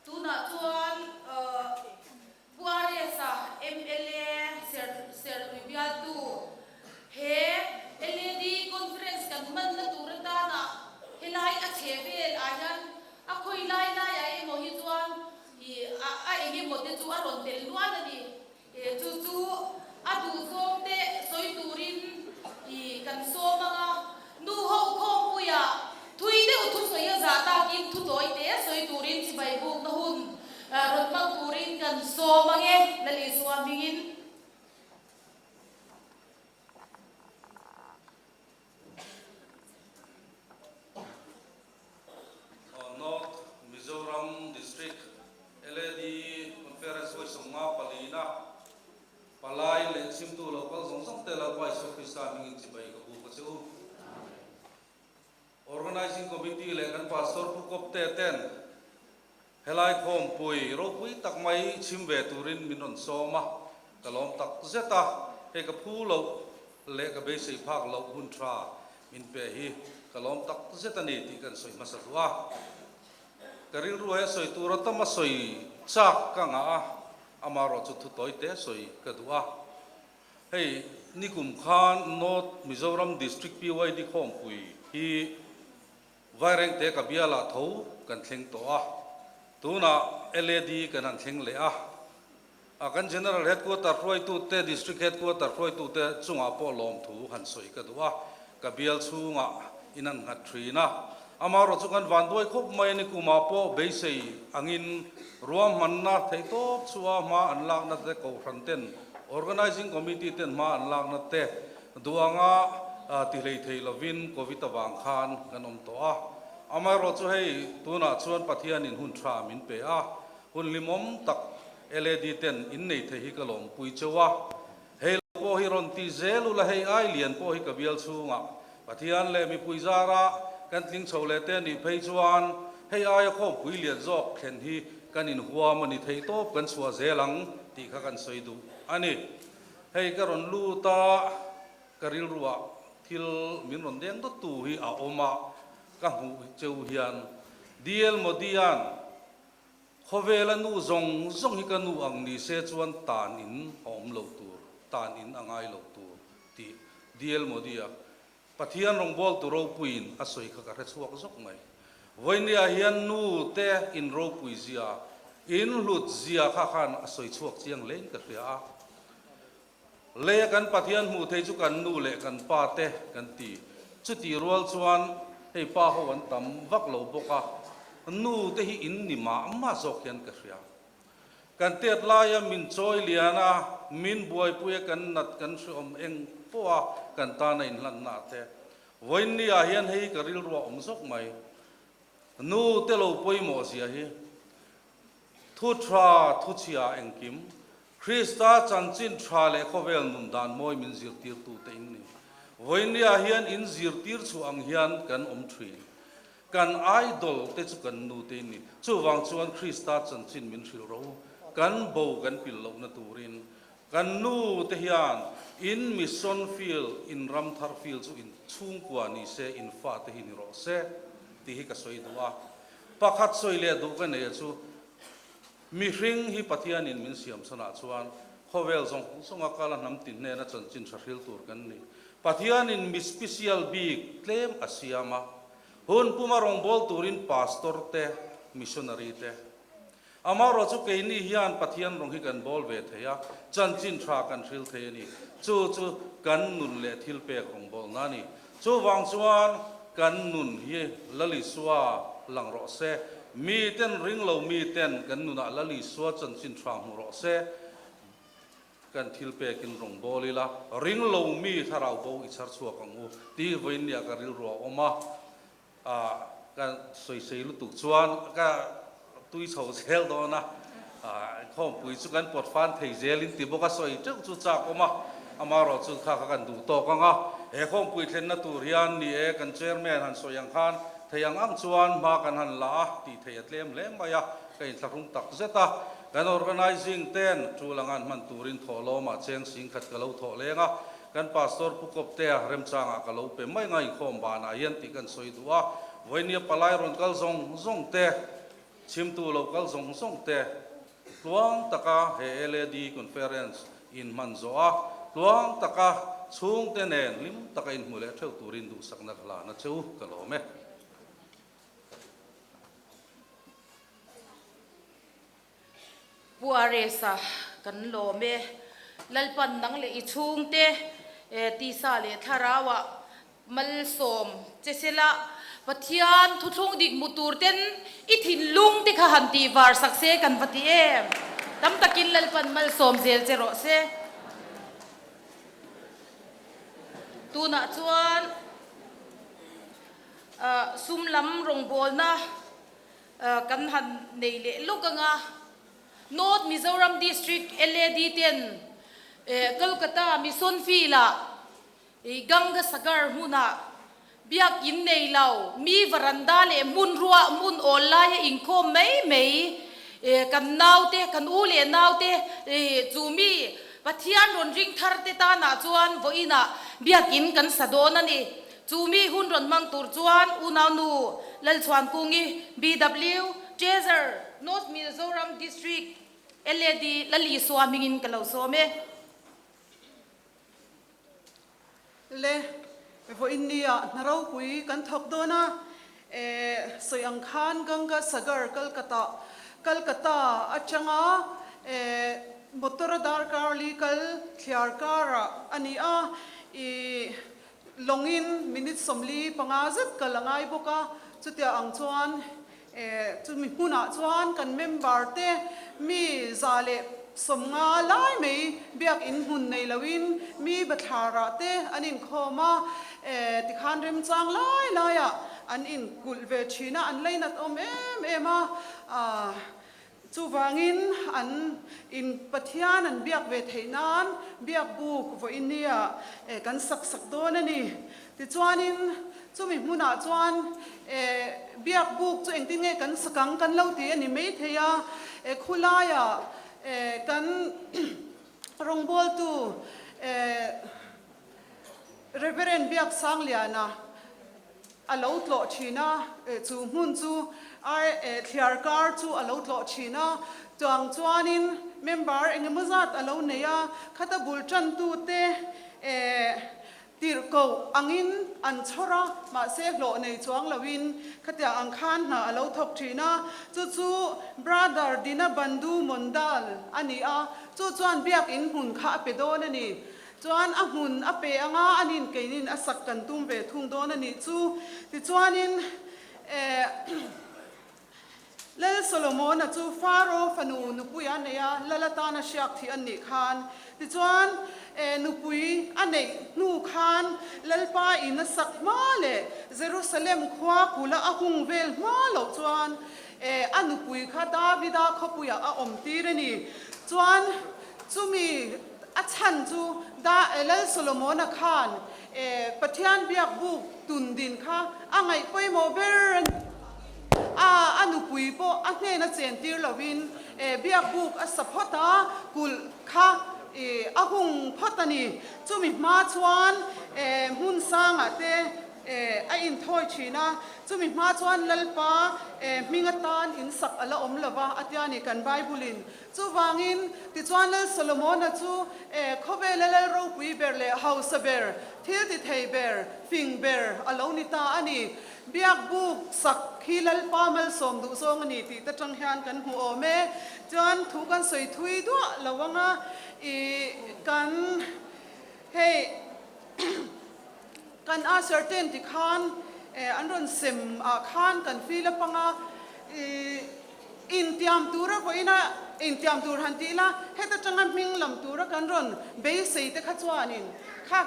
Tunah chuan Pu RS-a mla Serlui bialtu he LAD conference kan hmanna tur atana helai a chhe vel ah hian a khawi lai laiah emaw hi chuan a engemaw te chu a rawn tel nual a ni. Chu chu a duhzawng te sawi turin kan sawm ang a, nu ho khawmpuiah thui deuh thusawi a zah takin thutawi te sawi turin chibai bukna hun rawn hmang turin kan sawm ang e, Lalisua hmingin. North Mizoram District LAD Conference vawi 50 palina palai leh chhimtu lo kal zawng zawng te Lalpa Isua Krista hmingin chibai ka buk a che u. Organizing Committee leh kan Pastor Pu Kawpte ten helai khawmpui ropui tak mai chhim ve turin min rawn sawm a, ka lawm tak zet a, hei ka phu loh leh ka beisei phak loh hun tha min pe hi ka lawm tak zet a ni tih kan sawi hmasa duh a. Ka rilru he sawi tur a tam a sawi chak ka ngah a, amaherawh chu thu tawi te sawi ka duh a. Hei nikum khan North Mizoram District PYD khawmpui hi Vairengte ka bialah tho kan thleng tawh a, tunah LAD kan han thleng leh a. A kan General Headquarter hruaitute, District Headquarter hruaitute chungah pawh lawmthu han sawi ka duh a, ka bial chhungah in an nghat thin a. Amaherawh chu kan vanduai khawp mai a ni, kumah pawh beisei angin ruahmanna theihtawp chhuah hma an lakna te kohhran ten, Organising Committee ten hma an lakna te duh anga ti hlei thei lovin Covid avang khan kan awm tawh a. Amaherawh chu hei tunah chuan Pathianin hun tha min pe a, Hun hlimawm tak LAD ten in nei thei hi ka lawmpui cheu a, hei lo pawh hi rawn ti zel ula hei ai lian pawh hi ka bial chhungah Pathian leh mipui zara kan tling chho leh te nih phei chuan hei aia khawmpui lian zawk thlen hi kan inhuam a ni thei tawp kan chhuah zel ang tih kha kan sawi duh a ni. Hei ka rawn lut a, ka rilruah thil min rawn deng dawttu hi a awm a, ka hmuh cheu hian DL Modi-a'n Khawvela nu zawng zawng hi ka nu ang ni se chuan tan in a awm lo tur, tan in a ngai lo tur tih DL Modi-a Pathian rawngbawltu ropuiin a sawi kha ka hre chhuak zawk mai. Vawinia hian nu te in ropui zia, in hlut zia kha khan a sawi chhuak chiang hlein ka hria a. Leia kan Pathian hmuh thei chu kan nu leh kan pa te kan ti. Chutih rual chuan hei pa ho an tam vak lo bawk a, nu te hi in ni mah mah zawk hian ka hria. Kan tet laia min chawi lian a, min buaipui a kan nat kan hreawm eng pawh a kan tan a inhlanna te. Vawiinni ah hian hei ka rilru a awm zawk mai. Nu te lo pawimawh zia hi. Thu tha, thu chhia engkim, Krista chanchin tha leh khawvel nun dan mawi min zirtirtute in ni. Vawinia hian in zirtir chhuah ang hian kan awm thin. Kan idol te chu kan nu te in ni. Chuvang chuan Krista chanchin min hrilh rawh u. Kan bo kan pil lohna turin kan nu te hian in mission field, in ram thar field chu in chhungkua ni se, in fa te hi ni rawh se tih hi ka sawi duh a. Pakhat sawi leh duh ka nei a chu, Mihring hi Pathianin min siam chhanah chuan khawvel zawng zawnga kala hnam tin hnena chanchin tha hril tur kan ni. Pathianin mi special bik tlem a siam a, hun puma rawngbâwl turin pastor te, missionary te. Amaherawh chu keini hian Pathian rawng hi kan bâwl ve thei a, chanchin tha kan hril thei a ni. Chu chu kan nun leh thilpek rawngbâwlna a ni. Chuvang chuan kan nun hi Lal Isua lang rawh se, miten ring lo miten kan nunah Lal Isua chanchin tha hmu rawh se, kan thil pekin rawn bawl ila, ring lo mi thlarau bo i chhar chhuak ang u tih vawiinniah ka rilru a awm a, ka sawisei lutuk chuan ka tui chho zel dawn a, khawmpui chu kan pawt fan thei zel in ti bawk a, sawi teuh chu chak awm a, amaherawh chu kha kha kan duh tawk ang a, he khawmpui thlenna tur hian ni e kan chairman han sawi ang khan thei ang ang chuan hma kan han la a tih theih a tlem hle mai a, ka inthlahrung tak zet a, kan organising ten tul anga an hman turin thawhlawmah cheng singkhat ka lo thawh leng a. Kan Pastor Pu Kawptea remchangah ka lo pe mai nga inkhawm banah hian tih kan sawi duh a, vawinia palai rawn kal zawng zawng te, chhimtu lo kal zawng zawng te tluang taka he LAD Conference inhman zawh a, tluang taka chhungte nen hlim taka inhmu leh theuh turin duhsakna ka hlan a che u, ka lawm e. Pu Aresa, kan lawm e. Lalpan nang leh i chhungte tisa leh thlarauah malsawm che sela, Pathian thuthlung dik hmu tur ten i thinlung te kha han tih var sak se kan va ti em. Tam takin Lalpan malsawm zel che rawh se. Tunah chuan sum lam rawngbawlna Kan han nei leh lawk ang a, North Mizoram District LAD ten Kolkata Mission Field-ah Ganga Sagar hmunah biakin nei lo, mi varanda leh hmun ruah hmun awl laia inkhawm mai mai kan naute, kan u leh naute chu mi Pathian rawn ring thar te tanah chuan vawiinah biakin kan sa dawn a ni. Chu mi hun rawn hmang tur chuan unaunu Lalchhuankungi, BW, Treasure, North Mizoram District, LAD, Lalisua hmingin ka lo sawm e. Le, vawiin nia hna ropui kan thawk dawn a, e, sawi ang khan Ganga Sagar Kalkata, Kalkata atanga e, motor a darkar li kal thliar karah a ni a, i, Lawngin minute 45 zet kal a ngai bawk a, chutiang ang chuan chumi hmunah chuan kan member te mi 150 lai mai biakin hmun nei loin mi bathlarah te an inkhawm a, tikhan remchang lai laiah an inkulh ve thin a, an lainat awm em em a. Chuvangin an in Pathian an biak ve theih nan biak buk vawiin nia kan sak sak dawn a ni. Tichuanin chumi hmunah chuan biak buk chu engtin nge kan sak ang kan lo ti a ni maithei a, khulaiah kan rawngbawltu Reverend Biaksangliana a lo tlawh thin a, chu hmun chu thliar kar chu a lo tlawh thin a, chuang chuanin member eng emaw zat a lo nei a, khata bul tantute tirhkoh angin an chhawr a, mahse hlawh nei chuang loin khatiang ang khan hna a lo thawk thin a, chu chu Brother Dina Bandhu Mondal a ni a, chu chuan biakin hmun kha a pe dawn a ni. Chuan a hmun a pe anga anin keinin a sak kan tum ve thung dawn a nih chu. Tichuanin eh Lal Solomona chu Faro fanu nupui a nei a, Lal atana hriak thih an nih khan. Tichuan eh nupui a neih hnu khan Lalpa in a sak hma leh Jerusalem khua kula a hung vel hma loh chuan eh a nupui kha Davida khawpuiah a awm tir a ni. Chuan chumi A chhan chu da Lal Solomona khan Pathian biak buk tun din kha a ngaih pawimawh ber a ni a, a nupui pawh a hnena chen tir lovin biak buk a sa phawt a, kulh kha a hung phawt a ni. Chumi hma chuan hmun sangah te a inthawi thin a, chumi hma chuan Lalpa hming atan in sak a la awm lova a tia ni kan Bible-in. Chuvangin, tichuan Lal Solomona chu khawvela lal ropui ber leh hausa ber, thil ti thei ber, fing ber a lo ni ta a ni. Biak buk sak hi Lalpa malsawm duh zawng a ni tih te tang hian kan hmu awm e. Chuan thu kan sawi thui duah lo ang a, i kan hei kan usher ten ti khan an rawn sem ah khan kan feel a pang a, i Intiam tura vawiina intiam tur han tih ila, heta tanga hming lam tura kan rawn beisei te kha chuanin kha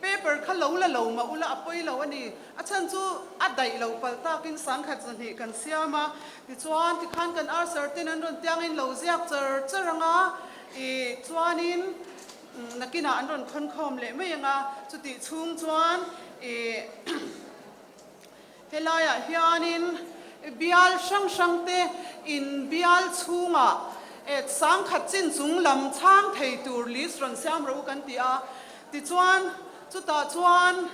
paper kha lo la lo mah ula a pawi lo a ni. A chhan chu a daih lo palh takin 10,200 kan siam a, tichuan tikhan kan usher ten an rawn tiangin lo ziak char char ang a, ih chuanin nakinah an rawn khawnkhawm leh mai ang a, chutih chhung chuan ih Helaiah hianin bial hrang hrangte in bial chhungah 10,000 chin chung lam chhang thei tur list rawn siam rawh u kan ti a. Tichuan, chutah chuan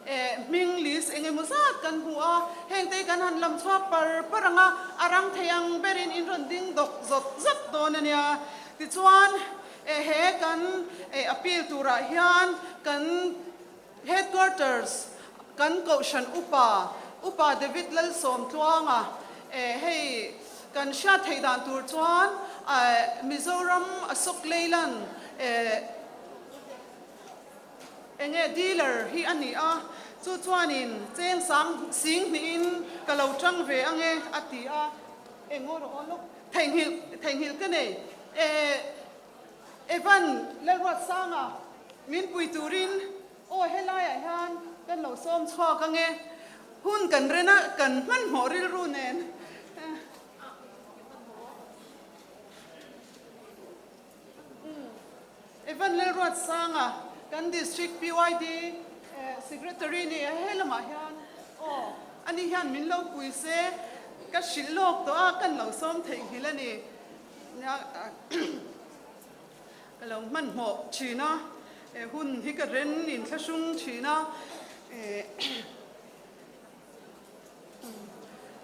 eh hming list eng emaw zat kan hmu a, hengte hi kan han lam chhuak par par ang a, a rang thei ang berin in rawn ding dawk zawt zawt dawn a nia. Tichuan, eh he kan eh appeal turah hian kan Headquarters kan Kohhran Upa, Upa David Lalsawmtluanga eh hei kan hriat theih dan tur chuan eh Mizoram Ashok Leyland eh enge dealer hi a ni a, chu chuanin cheng sang sing hnihin ka lo tang ve ange a ti a, eng aw rawh aw lawk theihnghilh theihnghilh ka nei eh. Evan Lalruatsanga min pui turin aw helaiah hian kan lo sawm chhuak ange, hun kan ren a kan hmanhmawh rilru nen. Evan Lalruatsanga kan District PYD Secretary ni a helamah hian aw ani hian min lo pui se ka hrilh lawk tawh a kan lo sawm theihnghilh a ni. Ka lo hmanhmawh thin a, hun hi ka ren inthlahrung thin a,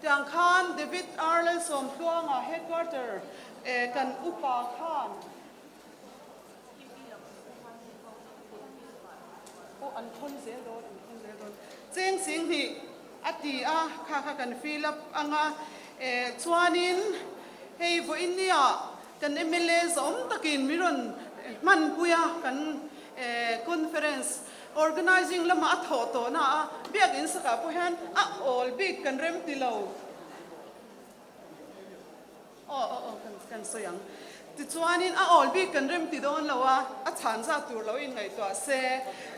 tiang khan David R. Lalsawmtluanga headquarter kan upa khan aw an thawn zel dawn an thawn zel dawn cheng singhnih a ti a, kha kha kan fill up ang a, chuanin hei vawiin nia kan mla zawm takin min rawn hmanpui a, kan conference organizing lamah a thawh tawh na a, biakin sakah pawh hian a awl bik kan rem ti lo. Aw aw aw kan kan sawi ang. Tichuanin a awl bik kan rem ti dawn lo a, a chhan zat tur lo inngaihtuah se.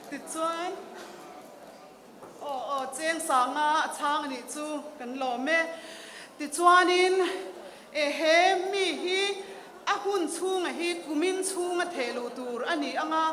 Tichuan aw aw cheng sanga a chhang a nih chu kan lawm e. Tichuanin e he mi hi a hun chhunga hi kumin chhunga theh luh tur a ni ang a,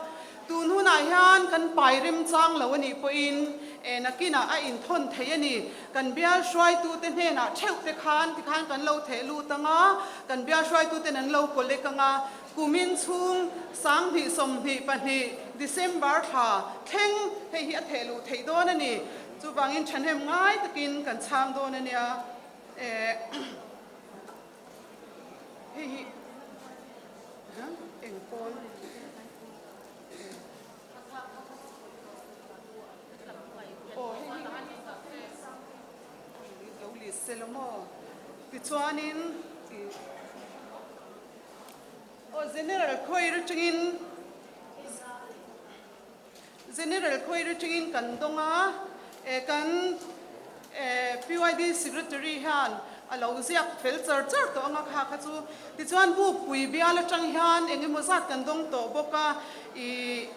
Tun hunah hian kan pai remchang lo a nih pawhin e nakinah a inthawn thei a ni. Kan bial hruaitute hnenah theuh te khan tikhan kan lo theh lut ang a, kan bial hruaituten an lo collect ang a, kumin chhung 20 22 December thla thleng hei hi a theh luh theih dawn a ni. Chuvangin thahnem ngai takin kan chhang dawn a nia. E hei hi eng pawl? Tichuanin aw General Choir atangin General Choir atangin kan dawng a, kan PYD Secretary hian a lo ziak fel char char tawh ang a kha kha chu. Tichuan Bukpui bial atang hian eng emaw zat kan dawng tawh bawk a, ih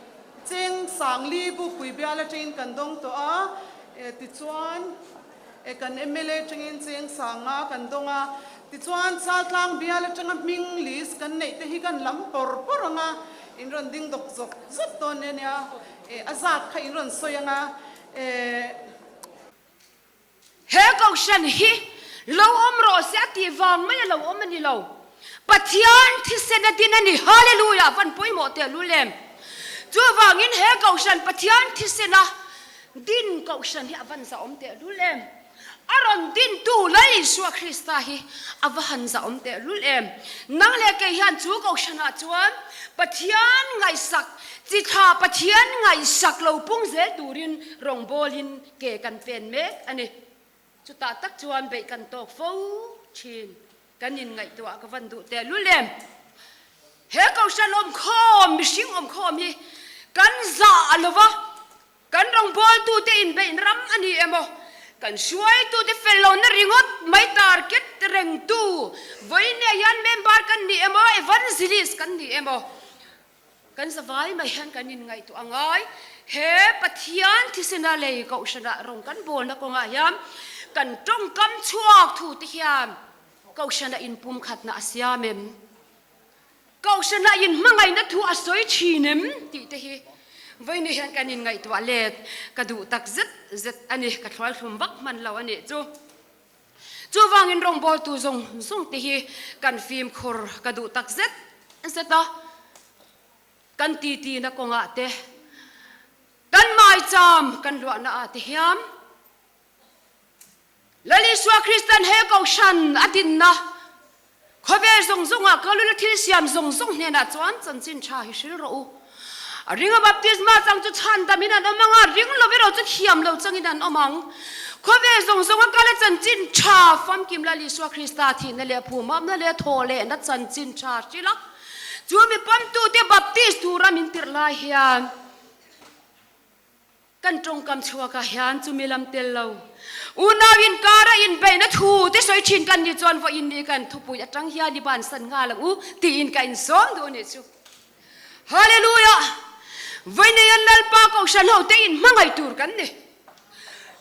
cheng Sangli Bukpui bial atangin kan dawng tawh a, tichuan kan mla atangin cheng Sanga kan dawng a, tichuan Chaltlang bial atanga hming list kan neih te hi kan lam pawr pawr ang a, in rawn ding dawk zawk zawk dawn nia nia, a zat kha in rawn sawi ang a. He Kohhran hi lo awm rawh se a tih vang mai a lo awm a ni lo. Pathian thisen a din a ni. Hallelujah! Van pawimawh teh lul em! Chuvangin he Kohhran Pathian thisen a din Kohhran hi a van zahawm teh lul em! A rawn dintu Lal Isua Krista hi a va han zahawm teh lul em! Nang leh kei hian chu Kohhranah chuan Pathian ngaihsak, chi thla Pathian ngaihsak lo pung zel turin rawngbawlin Ke kan pen mek a ni. Chutah tak chuan beih kan tawk fo thin. Kan inngaihtuah ka van duh teh lul em. He Kohhran awmkhawm, mihring awmkhawm hi kan zah a lo va, kan rawngbawltute inbeih ram a ni emaw, kan hruaitute fel lohna ringawt mai target rengtu vawiin hian member kan ni emaw, evangelist kan ni emaw, Kan zavai mai hian kan inngaihtuah a ngai. He Pathian thisena lei Kohhranah rawng kan bawlna kawngah hian kan tawngkam chhuak thute hian Kohhranah inpumkhatna a siam em? Kohhranah inhmangaihna thu a sawi thin em? tih te hi vawiin hian kan inngaihtuah let ka duh tak zet zet a ni. Ka thluaithlum vak hman lo a nih chu. Chuvangin rawngbawltu zawng zawng te hi kan fimkhur ka duh tak zet zet a, kan titi na kawngah te, Kan maicham kan luahna ah te hian Lal Isua Kristan he Kohhran a dinna khawvel zawng zawngah kalula thil siam zawng zawng hnenah chuan chanchin tha hi hril rawh u. A ringa baptisma chang chu chhandamin an awm ang a, ring lo erawh chu thiam lo changin an awm ang. Khawvel zawng zawnga kala chanchin tha famkim Lal Isua Krista thihna leh phumamna leh thawhlehna chanchin tha hril a, chu mi pawmtute baptist tura min tirh lai hian Kan tawngkam chhuakah hian chumi lam tel lo unau inkara inbeihna thu te sawi thin kan nih chuan vawiin ni kan thupui atang hian i bansan nghal ang u tiin ka insawm duh a nih chu. Hallelujah! Vawiineian Lalpa Kohhran ho te inhmangaih tur kan ni.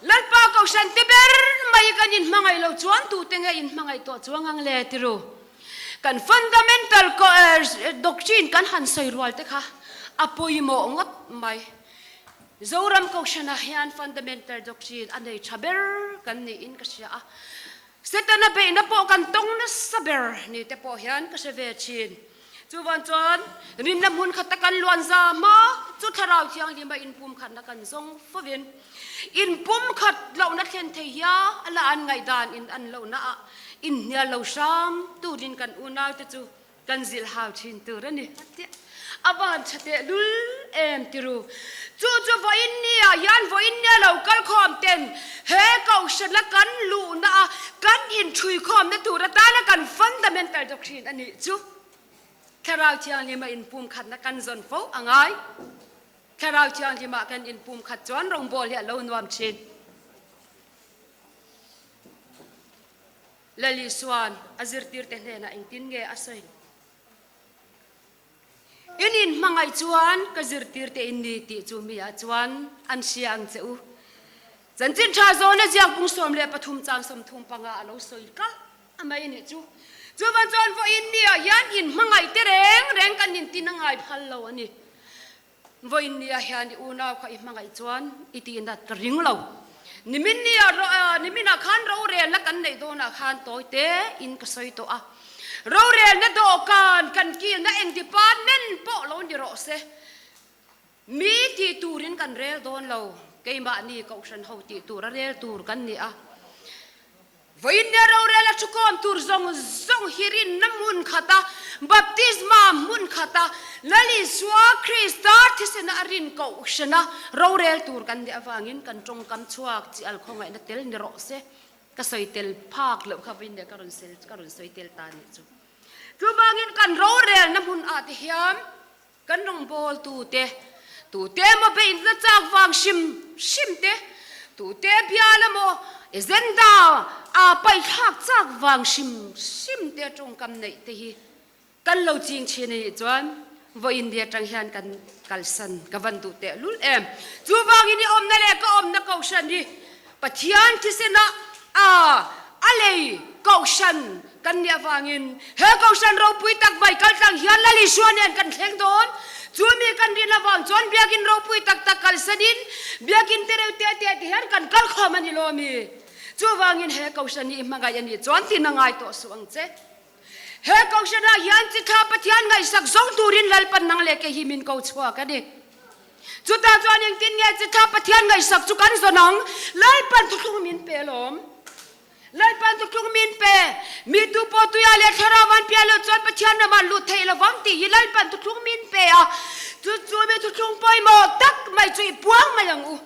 Lalpa Kohhran te ber mai kan inhmangaih lo chuan tute nge inhmangaih tawh chuang ang le ti ru. Kan fundamental doctrine kan han sawi rual te kha a pawimawh ngawt mai. Zoram Kohhranah hian fundamental doctrine a nei tha ber kan niin ka hria a, Setana beihna pawh kan tawng nasa ber ni te pawh hian ka hre ve thin. Chuvan chuan rinna hmun khata kan luan za hma chu Thlarau Thianghlima inpumkhatna kan zawng fovin inpumkhat lohna thlen thei hia a la an ngaihdan in an lohna ah inhnial lo hram turin kan unaute chu Kan zilh hau thin tur a ni. A van tha teh lul em ti ru. Chu chu vawiin nia hian vawiin nia lo kal khawm ten he kohhran a kan luhna a kan inthui khawmna tur atana kan fundamental doctrine a nih chu Thlarau Thianghlim a inpumkhatna kan zawn fo a ngai. Thlarau Thianghlim ah kan inpumkhat chuan rawngbawl hi a lo nuam thin. Lal Isua'n a zirtirte hnenah engtin nge a sawi? In inhmangaih chuan ka zirtirte in ni tih chu miah chuan an hria ang che u. Chanchin tha zawna ziak bung 13 chang 35 a lo sawi kalh a mai nih chu. Chuvan chuan vawiin niah hian inhmangaih te reng reng kan intin a ngai phal lo a ni. Vawiin nia hian i unau kha i hmangaih chuan i tihnat ka ring lo. Nimin nia niminah khan rorelna kan neih dawnah khan tawi te in ka sawi tawh a. Rorelna dawhkan kan kilna eng department pawh lo ni rawh se. Mi tih turin kan rel dawn lo. Keimahni kohhran ho tih tura rel tur kan ni a. Vawiin nia rorel a thukawm tur zawng zawng hi rinna hmun khata baptisma hmun khata Lal Isua Krista thisena a rin kohhrana rorel tur kan nih avangin kan tawngkam chhuak chi al khawngaihna tel ni rawh se. Ka sawi tel phak loh kha vawiin nia ka rawn sel ka rawn sawi tel ta nih chu. Chuvangin kan rorelna hmun ah te hian Kan rawngbâwl tute, tute emaw beihna châk vâng hrim hrim te, tute bial emaw agenda a paihthlâk châk vâng hrim hrim te tawngkam neih te hi kan lo chîng thin a nih chuan vawiin ni aṭang hian kan kalsan ka van duh tehlul em. Chuvângin i awmna leh ka awmna kohhran hi Pathian thisenah a a lei kohhran kan nih avangin he kohhran ropui tak vai kaltlang hian Lal Isua nen kan thleng dawn. Chu mi kan rin avang chuan biakin ropui tak tak kalsanin biakin te reuh te te ti hian kan kal khawm a ni lo mi. Chuvangin he kohhran hi i hmangaih a nih chuan tin a ngai tawh suh ang che. He kohhranah hian chithla Pathian ngaihsak zawng turin Lalpan nang leh kei hi min ko chhuak a ni. Chutah chuan engtin nge chithla Pathian ngaihsak chu kan zawn ang? Lalpan thuthlung min pe alawm. Lalpan thuthlung min pe. Mi tu pawh tuia leh thlarau an pian loh chuan Pathian ramah lut theih lovang tih hi Lalpan thuthlung min pe a. Chu chu mi thuthlung pawimawh tak mai chu i puang mai ang u.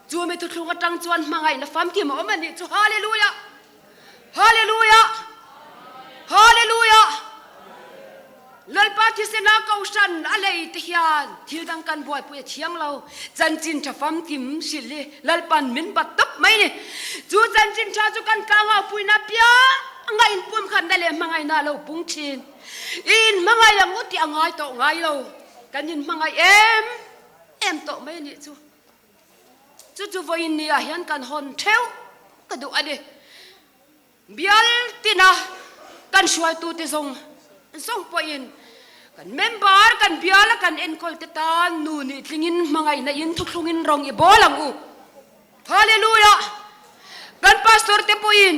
Chu mi thuthlung atang chuan hmangaihna famkim a awm a nih chu. Hallelujah! Hallelujah! Hallelujah! Lalpa thisena kohhran a lei te hian thil dang kan buaipui a thiang lo. Chanchin tha famkim hrilh hi Lalpan min bat tawp mai ni. Chu chanchin tha chu kan tlangaupuina pianga inpumkhatna leh hmangaihna a lo pung thin. I inhmangaih ang u tih a ngai tawh ngai lo. Kan inhmangaih em em tawh mai a nih chu. Chu chu vawiin ni ah hian kan hawn theuh ka duh a ni. Bial tina kan hruaitute zawng zawng pawhin kan member kan biala kan enkawl te tan nu nih tlingin hmangaihna in thuthlungin rawng i bawl ang u. Hallelujah! Kan pastor te pawhin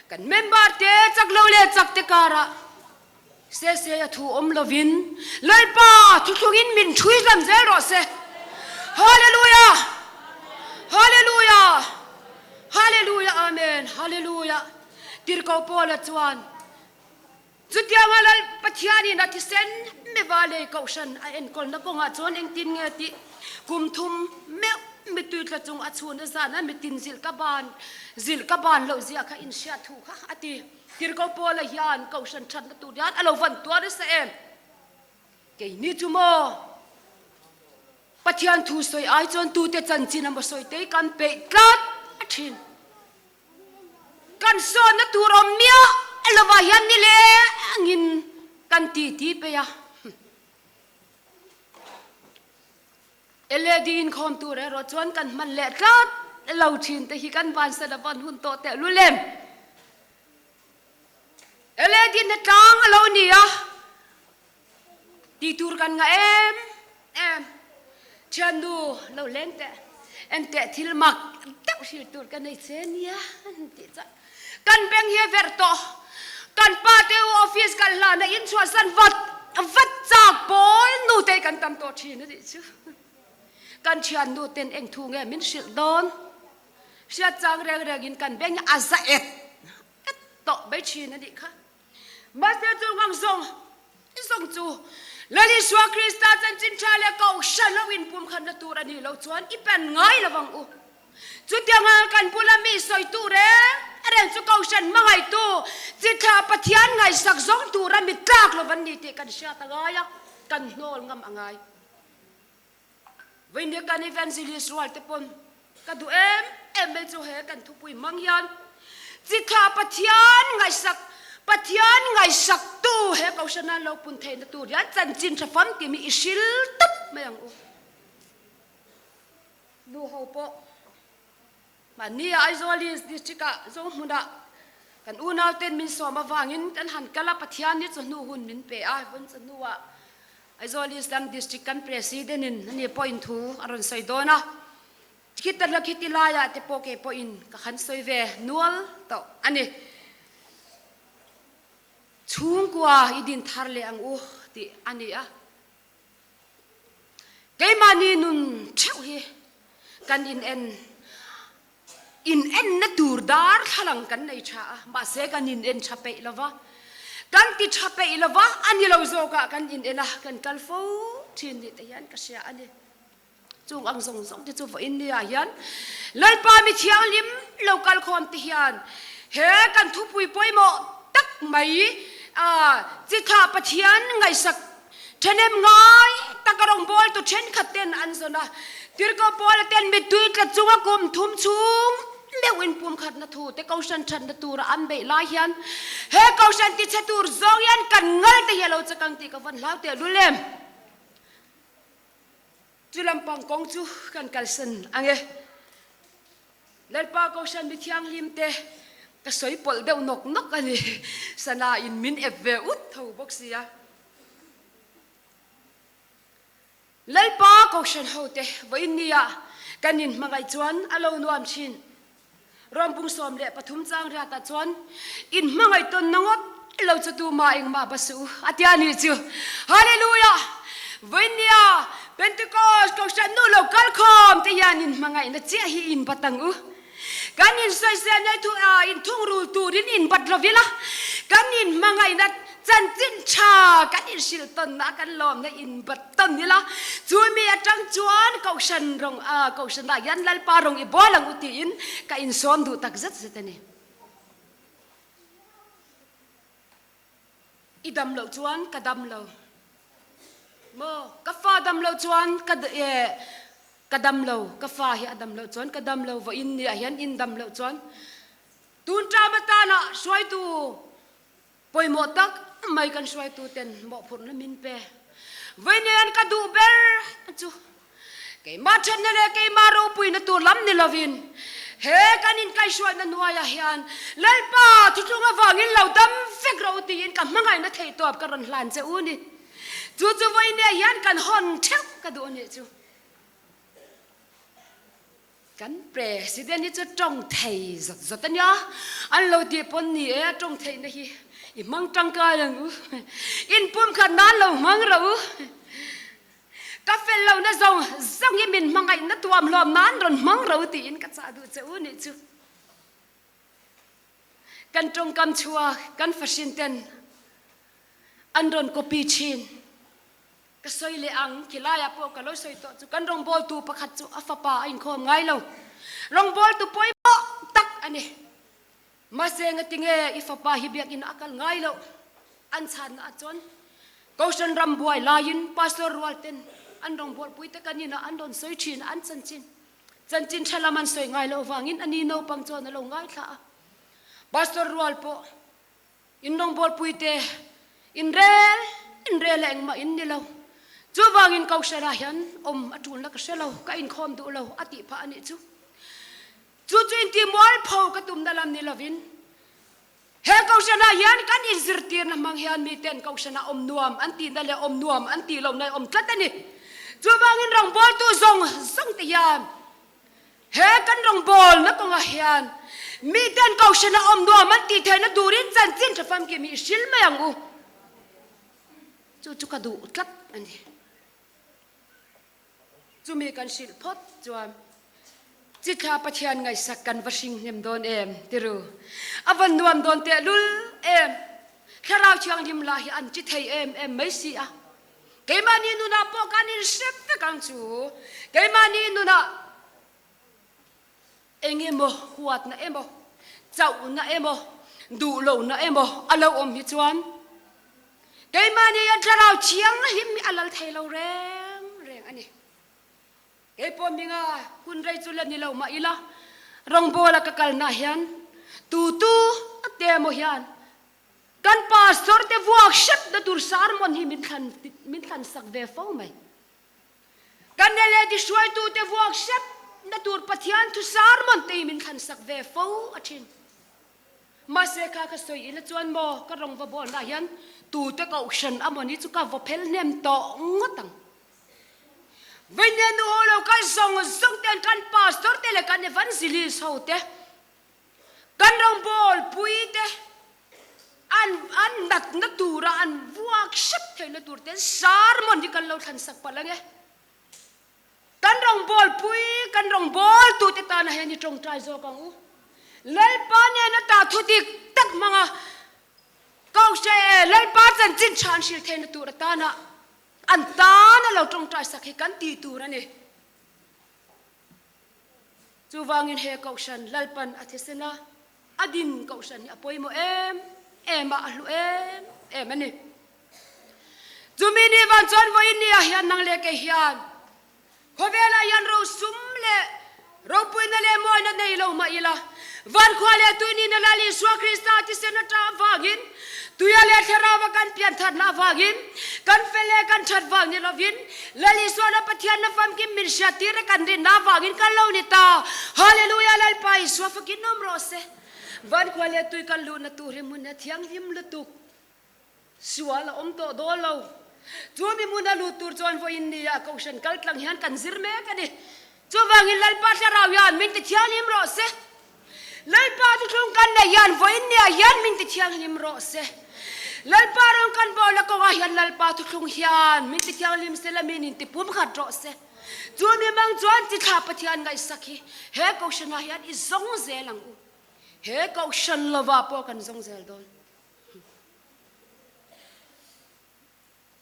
kan member te chak lo leh chak te karah Sese a thu awm lovin Lalpa thuthlungin min ṭhui zam zel rawh se. Hallelujah! Hallelujah! Hallelujah! Amen! Hallelujah! Tirhkoh Paula chuan chutianga Lal Pathianin a thisen miva lei kohhran a enkawlna kawngah chuan engtin nge tih kum thum meuh mitui tla chung a chhun a zan a mitin zilh ka ban zilh ka ban loh zia kha inhriat thu kha a ti. Tirhkoh Paula hian kohhran thatna tur hian a lo van tuar nasa em? Keini chu maw? Pathian thu sawi ai chuan tute chanchin emaw sawi te hi kan peih tlat a thin. Kan sawnna tur awm miah lovah hian ni lengin kan titi peih a. LED inkhawm tur erawh chuan kan hman leh tlat lo thin te hi kan vansan a van hun tawh tehlul em? LED hnatlang a lo ni a. Ti tur kan ngah em em. Thiannu lo leng teh, en teh thil mak deuh hrilh tur ka nei che nia an tih chuan kan beng hi a verh tawh. Kan pa te u office kal hlana in chhuahsan vat vat chak pawl nu te kan tam tawh thin a nih chu. Kan thiannu ten eng thu nge min hrilh dawn? Hriat chang reng rengin kan beng hi a za et et tawh mai thin a nih kha. Mahse chu ngang zawng zawng chu Lal Isua Krista chanchin tha leh kohhran lo inpumkhatna tur a nih loh chuan i pen ngai lo vang u. Chutianga kan bula mi sawitu reng reng chu kohhran hmangaihtu chithla Pathian ngaihsak zawng tura mi tlak lo van ni tih kan hriat a ngai a, kan hnawl ngam a ngai. Vawiin kan evangelist rual te pawn ka duh em em mai chu he kan thupui hmang hian chithla Pathian ngaihsak Pathian ngaihsak tu he kohhran an lo pun theihna tur hian chanchin tha fam tih mi i hril tawp mai ang u. Nu ho pawh mahni a Aizawl East District ah Zohmunah kan unau ten min sawm avangin kan han kal a, Pathian hi chawhnu hun min pe a, vawiin chawhnu ah Aizawl East lam District kan President in ani pawhin thu a rawn sawi dawn a, khita hla khiti laiah te pawh kei pawhin ka han sawi ve nual tawh a ni. Chhungkua i din thar leh ang u tih a ni a. Keimahni nun theuh hi kan in en in enna tur darthlalang kan nei tha a, mahse kan in en tha peih lova, kan ti tha peih lova a ni lo zawkah kan in en a, kan kal fo thin ni te hian ka hria a ni. Chung ang zawng zawng te chu vawiin ni ah hian Lalpa mi thianghlim lo kal khawm te hian he kan thupui pawimawh tak mai chithlah Pathian ngaihsak Ṭhahnem ngai tak a rawngbawltu ṭhenkhat ten an zawn a, Tirhkoh Paula ten mittui tla chunga kum thum chhung meuh in pumkhatna thu te Kohhran ṭhatna tura an beih lai hian he Kohhran tichhe tur zawng hian kan ngal te hi a lo chakang tih ka vawn hlau teh lul em? Chu lampang kawng chu kan kalsan ang e. Lalpa Kohhran mi thianghlim te ka sawi pawlh deuh nawk nawk a ni. Sana in min ep ve ut tho bawk sia. Lalpa Kohhran ho te vawiin nia kan in hmangaih chuan a lo nuam thin. Rawmpung 13 chang riatah chuan in hmangaih tawn na ngawt lo chu tuma engmah ba suh u a tia nih chu. Hallelujah! Vawiin nia Pentecost Kohhran nu lo kal khawm te hian in hmangaihna chiah hi in bat ang u. Kan in sawisel nei thu ah in thungrul turin in bat lo ila, kan in hmangaihna chanchin tha kan in hrilh tawnna kan lawmna in bat tawn ila, chu mi atang chuan Kohhran rawng ah Kohhran ah hian Lalpa rawng i bawl ang u tiin ka insawm duh tak zet zet a ni. I dam loh chuan ka dam lo maw? Ka fa dam loh chuan ka ka dam lo, ka fa hi a dam loh chuan ka dam lo, vawiin ni ah hian in dam loh chuan tun ṭam atana hruaitu pawimawh tak mai kan hruaitu ten mawhphurhna min pe. Vawiin hian ka duh ber chu Keimah ṭhatna leh keimah ropuina tur lam ni lovin, he kan inkaihhruaina hnuaiah hian Lalpa thuthlung avangin lo dam vek rawh u tiin ka hmangaihna theihtawp ka rawn hlan che u ni. Chu chu vawiinah hian kan hawn ṭheuh ka duh a nih chu. Kan President hi chu ṭawng thei zawt zawt a nia, an lo tih pawn ni e, a ṭawng theihna hi i hmang ṭangkai ang u, inpumkhat nan lo hmang rawh u. Ka fel lohna zawng zawng hi min hmangaihna tuam hlawm nan rawn hmang ro tiin ka chah duh che u nih chu. Kan tawngkam chhuak kan fahrin ten an rawn copy thin. Ka sawi leh ang, khilaiah pawh ka lo sawi tawh chu kan rawngbawltu pakhat chu a fapa a inkhawm ngai lo. Rawngbawltu pawimawh tak a ni. Mahse ngatinge i fapa hi biakinn a kal ngai loh? An chhanna ah chuan Kohhran ram buai laiin Pastor rual ten an rawngbawlpui te kan inah an rawn sawi thin a, an chanchin chanchin tha lam an sawi ngai loh vangin a ni naupang chuan a lo ngaithla a. Pastor rual pawh In rawngbawlpui te in rel in rel a engmah in ni lo. Chuvangin Kohhranah hian awm a tulna ka hre lo, ka inkhawm duh lo a tih phah a nih chu. Chu chu intih mualpho ka tumna lam ni lovin he Kohhranah hian kan inzirtirna hmang hian miten Kohhranah awm nuam an tihna leh awm nuam an tih lohna awm tlat a ni. Chuvangin rawngbawltu zawng zawng te hian He kan rawngbawlna kawngah hian miten Kohhran a awm nuam an tih theihna turin chanchin tha famkim hi i hrilh mai ang u. Chu chu ka duh tlat a ni. Chumi kan hrilh phawt chuan Chithla Pathian ngaihsak kan va hring hnem dawn em tiru. A van nuam dawn tehlul em. Thlarau Thianghlim lah hi an chi thei em em mai si a. Keimahni nunah pawh kan inhre vek ang chu. Keimahni nunah eng emaw huatna emaw, chauhna emaw, duhlohna emaw a lo awm hi chuan keimahni hian thlarau thianghlim hi a lal thei lo reng reng a ni. Kei pawh minga hun rei chu la ni lo mah ila, rawngbawla ka kalna hian tutu a te emaw hian Kan pastor te vuak hrep na tur sermon hi min thlan min thlan sak ve fo mai. Kan LAD hruaitu te vuak hrep na tur Pathian thu sermon te hi min thlan sak ve fo a thin. Mahse kha ka sawi ila chuan maw ka rawng va bawl na hian tu te kohhran a mawni chu ka vaw phel hnem tawh ngawt ang. Vawinia nu ho lo kal zawng zawng ten kan pastor te leh kan evangelist ho te Kan rawngbâwl puite an an natna tura an vuak hrep theihna tur ten sermon hi kan lo thlan sak palh ange. Kan rawngbâwl pui, kan rawngbâwl tute tana hian i tawngtai zawk ang u. Lalpa nena ta thu dik tak hmanga Kohhran e Lalpa chanchin tha an hrilh theihna tur atana an tana lo tawngtai sak hi kan tih tur a ni. Chuvangin he Kohhran Lalpan a thisen a, a din Kohhran hi a pawimawh em em a, a hlu em em a ni. Chumi ni van chuan vawiin ni ah hian nang leh kei hian khawvelah hian rosum leh ropuina leh mawina nei lo mah ila, van khua leh tui nihna Lal Isua Krista thisen a ṭah avangin, Tuia leh Thlarauva kan pianthatna avangin, kan fel leh kan that vang ni lovin, Lal Isuana Pathianna famkim min hriattir a kan rinna avangin kan lo ni ta. Hallelujah Lalpa Isua fakin awm rawh se. Van khua leh tui kan luhna tur hi hmun a thianghlim lutuk. Sual a awm tawh dawn lo. Chu mi hmuna lut tur chuan vawiin nia Kohhran kal tlang hian kan zir mek a ni. Chuvangin Lalpa Thlarau hian min ti thianghlim rawh se. Lalpa thuthlung kan neih hian vawiin nia hian min ti thianghlim rawh se. Lalpa rawng kan bawlna kawngah hian Lalpa thuthlung hian min ti thianghlim se la min inti pumkhat rawh se. Chu mi mang chuan chithla Pathian ngaihsak hi he Kohhranah hian i zawng zel ang u. He Kohhran lovah pawh kan zawng zel dawn.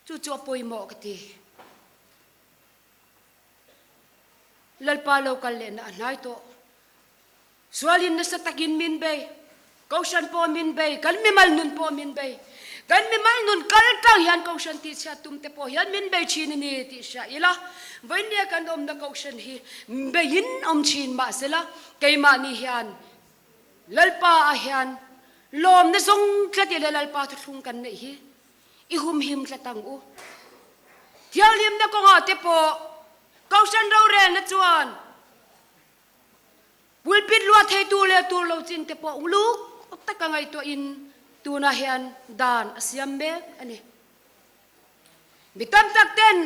Chu chu a pawimawh ka ti. Lalpa lo kal lehna a hnai tawh. Sualin nasa takin min bei, Kohhran pawh min bei, kan mimal nun pawh min bei. Kan mimal nun kal tlang hian Kohhran tihchhiat tum te pawh hian min bei thin a ni tih hria ila, vawinia kan awmna Kohhran hi beiin awm thin mahsela keimahni hian Lalpa ah hian lawmna zawng tlat ila Lalpa thuthlung kan neih hi i humhim tlat ang u. Thianghlimna kawngah te pawh Kohhran rorelna chuan pulpit luah theitu leh tur lo chin te pawh uluk taka ngaihtuahin tunah hian dan a siam mek a ni. Mi tam tak ten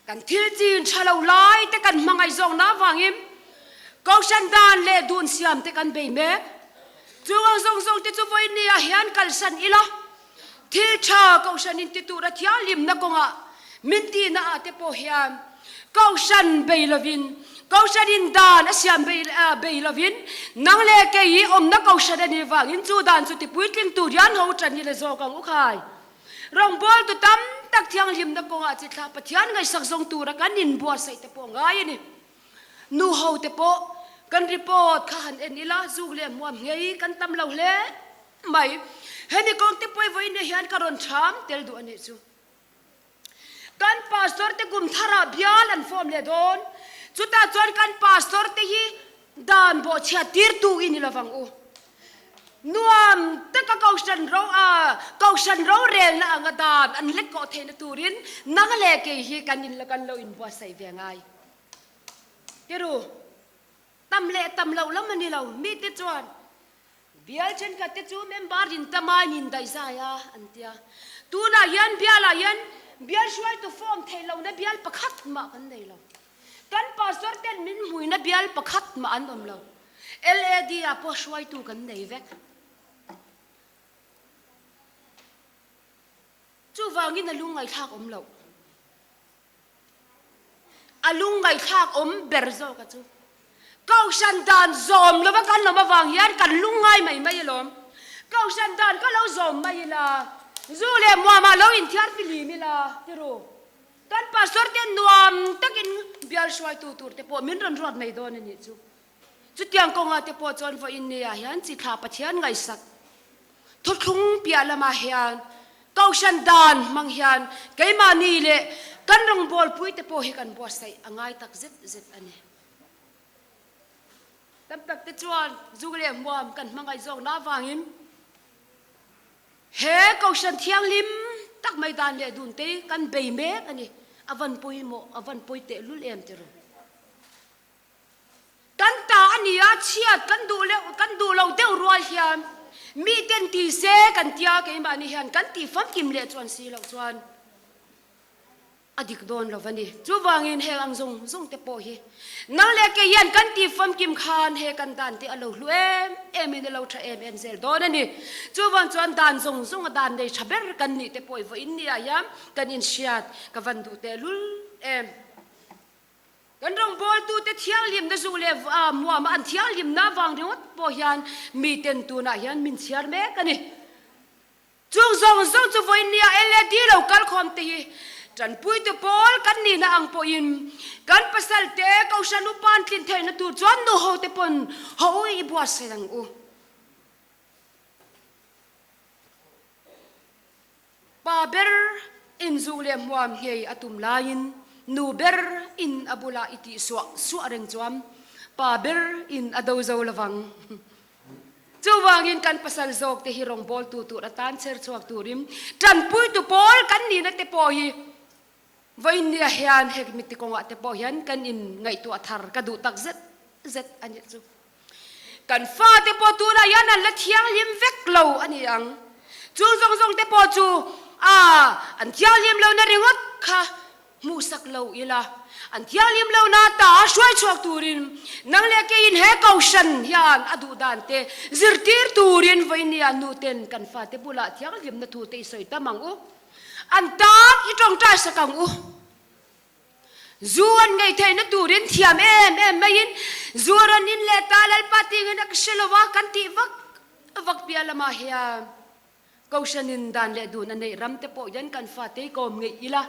Kan thil chin tha lo lai te kan hmangaih zawkna avangin Kohhran dan leh dun siam te kan bei mek. Chung ang zawng zawng te chu vawiin ni ah hian kalsan ila, thil tha Kohhran in ti tura thianghlimna kawngah Min tihna ah te pawh hian Kohhran bei lovin, Kohhran in dan a siam bei bei lovin, nang leh kei hi awmna Kohhran a nih vangin chu dan chu tipuitling tur hian ho tan hi la zawk ang u khai. Rawngbawltu tam tak thianghlimna kawngah chi thlah Pathian ngaihsak zawng tura kan inbuatsaih te pawh ngai a ni. Nu ho te pawh kan report kha han en ila zuk leh hmuam nghei kan tam lo hle mai. Hemi kawng te pawh vawiin hian ka rawn ṭham tel duh a nih chu. Kan pastor te kum tharah bial an form leh dawn. Chutah chuan kan pastor te hi dan bawhchhiat tirtu i ni lovang u. Nuam taka kohhran ro a kohhran rorelna anga dan an lek kawh theihna turin nang leh kei hi kan in kan lo inbuatsaih ve ngai. Tiru, tam leh tam loh lam a ni lo. Mite chuan Bial thenkhat te chu member in tamain in daih zai a an tia. Tunah hian bialah hian bial hruaitu form theih lohna bial pakhat mah kan nei lo. Kan pastor ten min hmuina bial pakhat mah an awm lo. LAD ah pawh hruaitu kan nei vek. Chuvangin a lungngaihthlak awm loh. A lungngaihthlak awm ber zawk a chu. Kohhran dan zawm lova kan lawm avang hian kan lungngai mai mai alawm. Kohhran dan ka lo zawm mai ila, zu leh muamah lo inthiar fihlim ila ti ru. Kan pastor te nuam takin bial hruaitu tur te pawh min rawn ruat mai dawn a nih chu. Chutiang kawnga te pawh chuan vawiin nia hian chi thla Pathian ngaihsak thuthlung piah lamah hian Kohhran dan hmang hian keimahni leh kan rawngbawlpui te pawh hi kan buatsaih a ngai tak zet zet a ni. Tam tak te chuan zuk leh hmuam kan hmangaih zawkna avangin he Kohhran thianghlim tak mai dan leh dun te kan bei mek a ni. A van pawimawh, a van pawi tehlul em ti ru. Kan ta a ni a, chhiat kan duh leuh, kan duh lo deuh rual hian miten ti se kan tia keimahni hian kan tih famkim leh chuan si loh chuan a dik dawn lo a ni. Chuvangin heng ang zawng zawng te pawh hi nang leh kei hian kan tih famkim khan he kan dan te a lo hlu em em in a lo tha em em zel dawn a ni. Chuvang chuan dan zawng zawng a dan nei tha ber kan nih te pawh i vawiin ni ah hian kan inhriat ka van duh tehlul em. Kan rawngbawltute thianghlimna zu leh muama an thianghlimna avang ringawt pawh hian miten tunah hian min chhiar mek a ni. Chung zawng zawng chu vawinia LAD lo kalkhawm te hi tanpuitu pawl kan nihna ang pawhin kan pasalte Kohhran upa an tlin theihna tur chuan nuho te pawn haw u i buatsaih ang u. Pa ber in zu leh hmuam nghei a tum laiin nu ber in a bulah i tih suah suah reng chuan pa ber in a do zo lovang. Chuvangin kan pasal zawk te hi rawngbawltu tur atan cher chhuak turin tanpuitu pawl kan nihna te pawh hi vawiinnia hian hek miti kawngah te pawh hian kan in ngaihtuah thar ka duh tak zet zet a nih chu. Kan fate pawh tunah hian an la thianghlim vek lo a ni ang. Chung zawng zawng te pawh chu a an thianghlim lohna ringawt kha hmuhsak lo ila, an thianghlim lohna ta hruai chhuak turin nang leh keiin he Kohhran hian a duh dan te zirtir turin vawinia nuten kan fate bulah thianghlimna thu te i sawi tam ang u. An tan i tawngtai sak ang u. Zu an ngei theihna turin thiam em em maiin zu a rawn in leh ta Lalpa tingin a ka hre lo a kan tih vak vak piah lamah hian Kohhranin dan leh dun a neih ram te pawh hian kan fate hi kawm ngeih ila.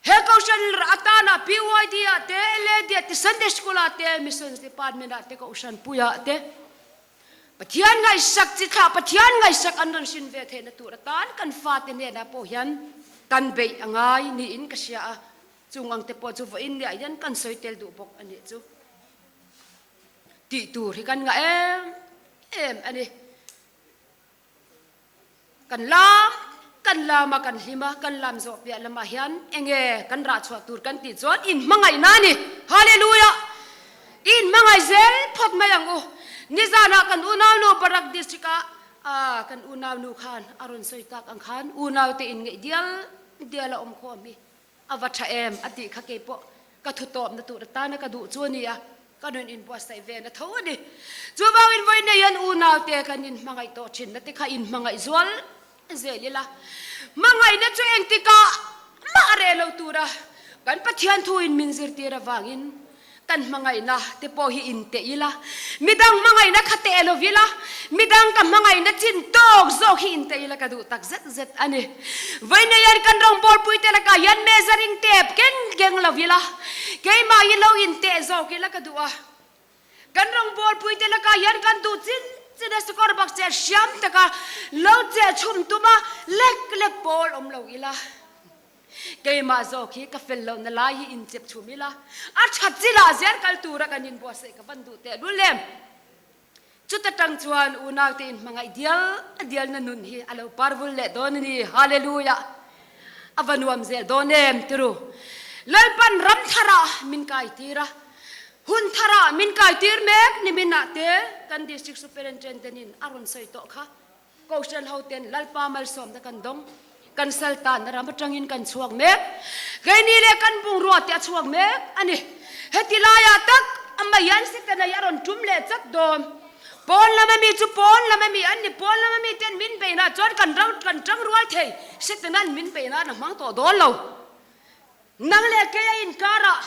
He Kohhran atana PYD ah te, LAD ah te, Sunday School ah te, Missions Department ah te, Kohhran puiah te Pathian ngaihsak chi thlah Pathian ngaihsak an rawn hrin ve theihna tur atan kan fate hnenah pawh hian kan beih a ngai niin ka hria a, chung ang te pawh chu vawiin niah hian kan sawi tel duh bawk a nih chu. Tih tur hi kan ngah em em a ni. Kan lam kan lam a, kan hlim a, kan lam zawh piah lamah hian enge kan rah chhuah tur kan tih chuan inhmangaihna a ni. Hallelujah! I inhmangaih zel phawt mai ang u. Nizanah kan unaunu Barak District ah kan unaunu khan a rawn sawi tak ang khan unaute inngeih dial dial a awm khawm hi. A va tha em a tih kha keipawh ka thu tawpna tur atana ka duh chu a ni a, ka nun inbuatsaih ve na tho a ni. Chuvangin vawi nei hian unaute kan inhmangaih tawh thinna te kha inhmangaih zual zel ila. Hmangaihna chu engtikah? mah a reh lo tura kan Pathian thuin min zirtir avangin kan hmangaihna te pawh hi inteh ila, midang hmangaihna kha teh lo ila, midang ka hmangaihna chin tawk zawk hi inteh ila ka duh tak zet zet a ni. Vawiineian kan rawngbawlpui te lakah hian measuring tape keng keng lo ila, keimah hi lo inteh zawk ila ka duh a. Kan rawngbawlpui te lakah hian kan duh chin chin a sukawr bak che hriam taka lo cheh chhum tum a lek lek pawl awm lo ila. Keimah zawk hi ka fel lohna lai hi inchep chhum ila, a that chilah zel kal tura kan inbuatsaih ka van duh teh lul em? Chuta tang chuan unaute inhmangaih dial dialna nun hi a lo parvul leh dawn a ni. Hallelujah! A va nuam zel dawn em tiru? Lalpan ram tharah min kai tir a, hun tharah min kai tir mek niminah te kan District Superintendent in a rawn sawi tawh kha. Kohhran hoten Lalpa malsawmna kan dawng, kan sal tanna ram atangin kan chhuak mek. Keini leh kan bungrua te a chhuak mek a ni. Heti laiah tak a maian Setana hi a rawn tum leh chat dawn. Pawn lama mi chu pawn lama mi an ni, pawn lama mi ten min beihna chuan kan ro kan tang rual thei. Setana'n min beihna an hmang tawh dawn lo. Nang leh keia inkarah,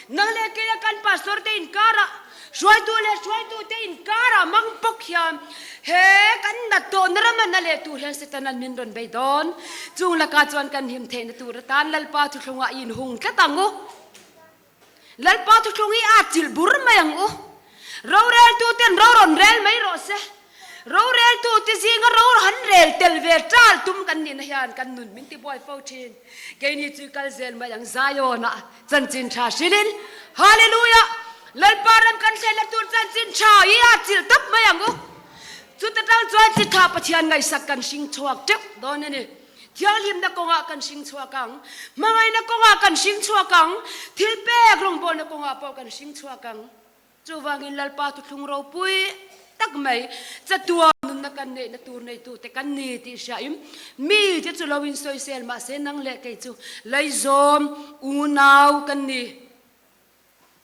nang leh keia kan pastor te inkarah, hruaitu leh hruaitu te inkarah mang bawk hian he kan nat tawhna rama na leh tur hian Setana'n min rawn bei dawn. Chung lakah chuan kan him theihna tur atan Lalpa thuthlungah i inhung tlat ang u. Lalpa thuthlung hi a chilh bur mai ang u. Roreltu ten ro rawn rel mai rawh se. Roreltu te zinga ro han rel tel ve ṭal tum kan nihna hian kan nun min tibuai fo ṭhin. Keini chu kal zel mai ang Zion-ah chanchin ṭha hrilhin Hallelujah! Lalpa ram kan thlenna tur chanchin ṭha hi a chilh tawp mai ang u. Chuta ṭang chuan chitha Pathian ngaihsak kan hring chhuak ṭeuh dawn a ni. Thianghlimna kawngah kan hring chhuak ang, hmangaihna kawngah kan hring chhuak ang, thilpek rawngbawlna kawngah pawh kan hring chhuak ang. Chuvangin Lalpa thuthlung ropui tak mai chatuan nunna kan neihna tur neitute kan ni tih hriain mi te chu lo insawisel mahse nang leh kei chu laizawm unau kan ni.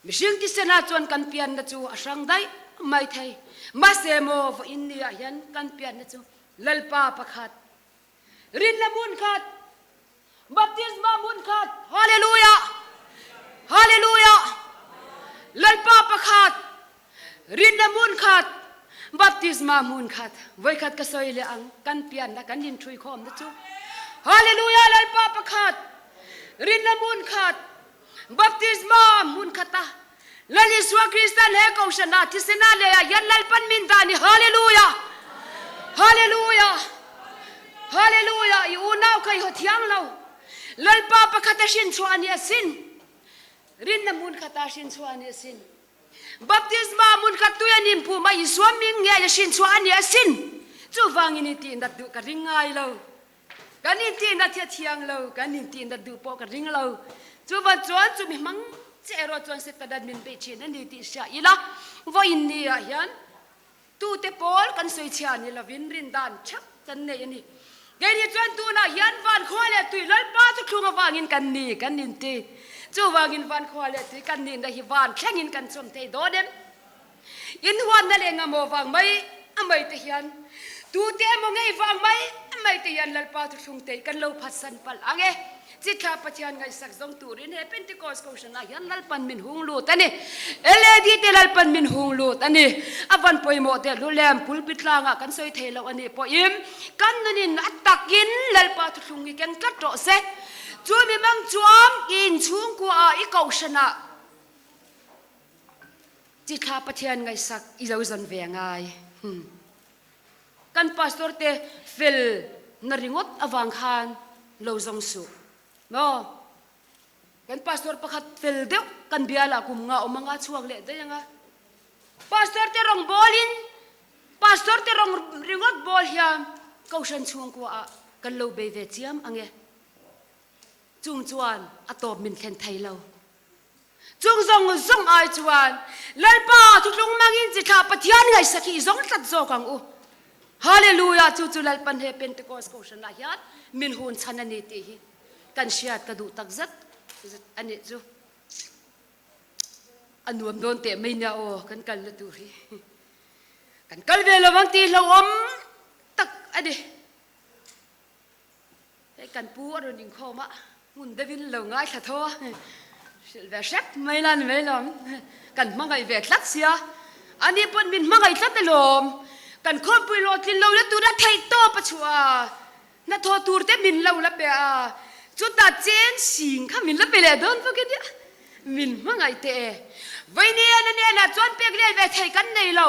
Mihring tisena chuan kan pianna chu a hrang daih mai thei. Mahse maw vawiin niah hian kan pianna chu Lalpa pakhat, rinna hmun khat, Baptisma hmun khat, Hallelujah! Hallelujah! Lalpa pakhat, rinna hmun khat, baptisma hmun khat. Voikhat ka sawi leh ang, kan pianna kan inthui khawmna chu. Hallelujah! Lalpa pakhat, rinna hmun khat, baptisma hmun khata Lal Isua Kristan he kohhran ah thisen ah lei ah hian Lalpan min dah ni Hallelujah! Hallelujah! Hallelujah! I unau kha i haw thiang lo. Lalpa pakhat a hrin chhuah a ni asin. Rinna hmun khat ah hrin chhuah a ni asin. Baptisma hmun khat tui a nim phum a Isua hming ngei a hrin chhuah a ni asin. Chuvangin i tih nat duh ka ring ngai lo. Kan intihna thi a thiang lo, kan intihna duh pawh ka ring lo. Chuvan chuan chumi hmang che erawh chuan Setanan min beih thin a ni tih hria ila, vawiin ni ah hian tute pawl kan sawi chhia ni lovin rin dan theuh kan nei a ni. Keini chuan tunah hian van khua leh tui Lalpa chu thlung avangin kan ni kan inti. Chuvangin van khua leh tui kan nihna hi van thlengin kan chawm thei dawn em? Inhuatna leh ngamaw vang mai a mai te hian tute emaw ngei vang mai a mai te hian Lalpa thuthlung te kan lo phatsan palh ang e. Chitthla Pathian ngaihsak zawng turin he Pentecost Kohhran ah hian Lalpan min hung lut a ni. LAD te Lalpan min hung lut a ni. A van pawimawh teh lulem pulpit tlangah kan sawi thei loh a nih pawhin kan nunin a takin Lalpa thuthlung hi keng tlat rawh se. Chu mi mang chuan i inchhungkua ah i Kohhran ah Chithla Pathian ngaihsak i lo zan ve a ngai. Humm. Kan pastor te fel na ringawt avang khan lo zawng suh. Maw? Kan pastor pakhat fel deuh kan bialah kum nga awm anga chhuak leh daih anga. Pastor te rawng bawlin pastor te rawng ringawt bawl hian kohhran chhungkua ah kan lo bei ve chiam ange. Chung chuan a tawp min thlen thei lo. Chung zawng zawng ai chuan Lalpa thutlung mangin chi thlah Pathian ngaihsak hi i zawng tlat zawk ang u. Hallelujah! Chu chu Lalpan he Pentecost Kohhran ah hian min hun chhan a ni tih hi kan hriat ka duh tak zet zet a nih chu. A nuam dawn teh mai nia aw kan kalna tur hi. Kan kal ve lo ang tih hlauhawm tak a ni. Hei kan pu a rawn inkhawm a. Hmun deuhin lo ngaithla tho a, hrilh ve hrep mai la ni mai lo ang. Kan hmangaih ve tlat sia, ani pawn min hmangaih tlat alawm. Kan khawmpui hlawhtlin lo la tura theih tawp a chhuah a, hnathawh tur te min lo la pe a, chutah cheng sing kha min la pe leh dawn bawk a nia. Min hmangaih teh e. Vawinia na nenah chuan pek let ve theih kan nei lo.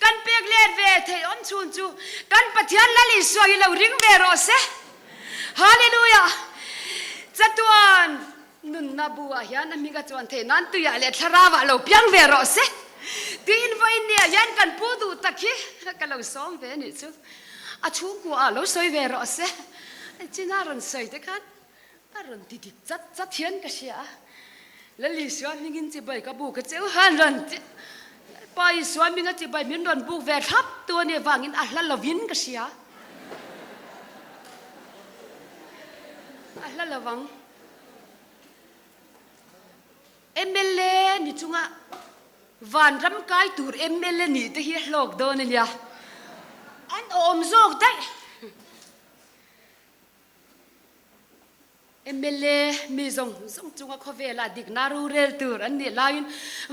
Kan pek let ve theih awm chhun chu kan Pathian Lal Isua hi lo ring ve rawh se. Hallelujah! Chatuan nunna bu ah hian a hminga chuan theih nan tuiah leh thlarau ah lo piang ve rawh se. Tiin vawinia hian kan pu duh tak hi ka lo sawm ve anih chu. A chhungkua ah lo sawi ve rawh se. China rawn sawi te khan A rawn ti dik chat chat hian ka hria a, Lal Isua hmingin chibai ka buk a cheu han rawn ti Lalpa Isua hminga chibai min rawn buk ve thlap tu a nih avangin a hla lovin ka hria. A hla lovang. Mla ni chunga vanram kai tur mla nih te hi a hlawk dawn a nia. An awm zawk daih. Mla mi zawng zawng chunga khawvela dikna rorel tur an nih laiin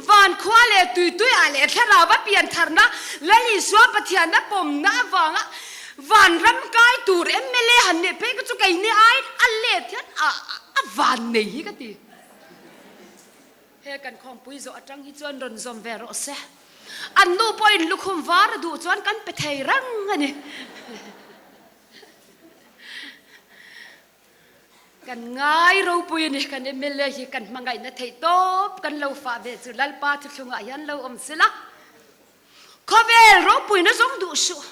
van khua leh tuituiah leh thlarau a pian tharna Lal Isua Pathianna pawmna avanga vanram kai tur mla han nih phei kha chu keini aiin a let hian a van nei hi ka ti. He kan khawmpui zawh atang hi chuan rawn zawm ve rawh se. An nu pawhin lukhum var a duh chuan kan pe thei reng a ni. Kan ngai ropui a ni, kan mla hi kan hmangaihna theih tawp kan lo fah ve chu Lalpa thuthlungah hian lo awm sela. Khawvel ropuina zawng duh suh.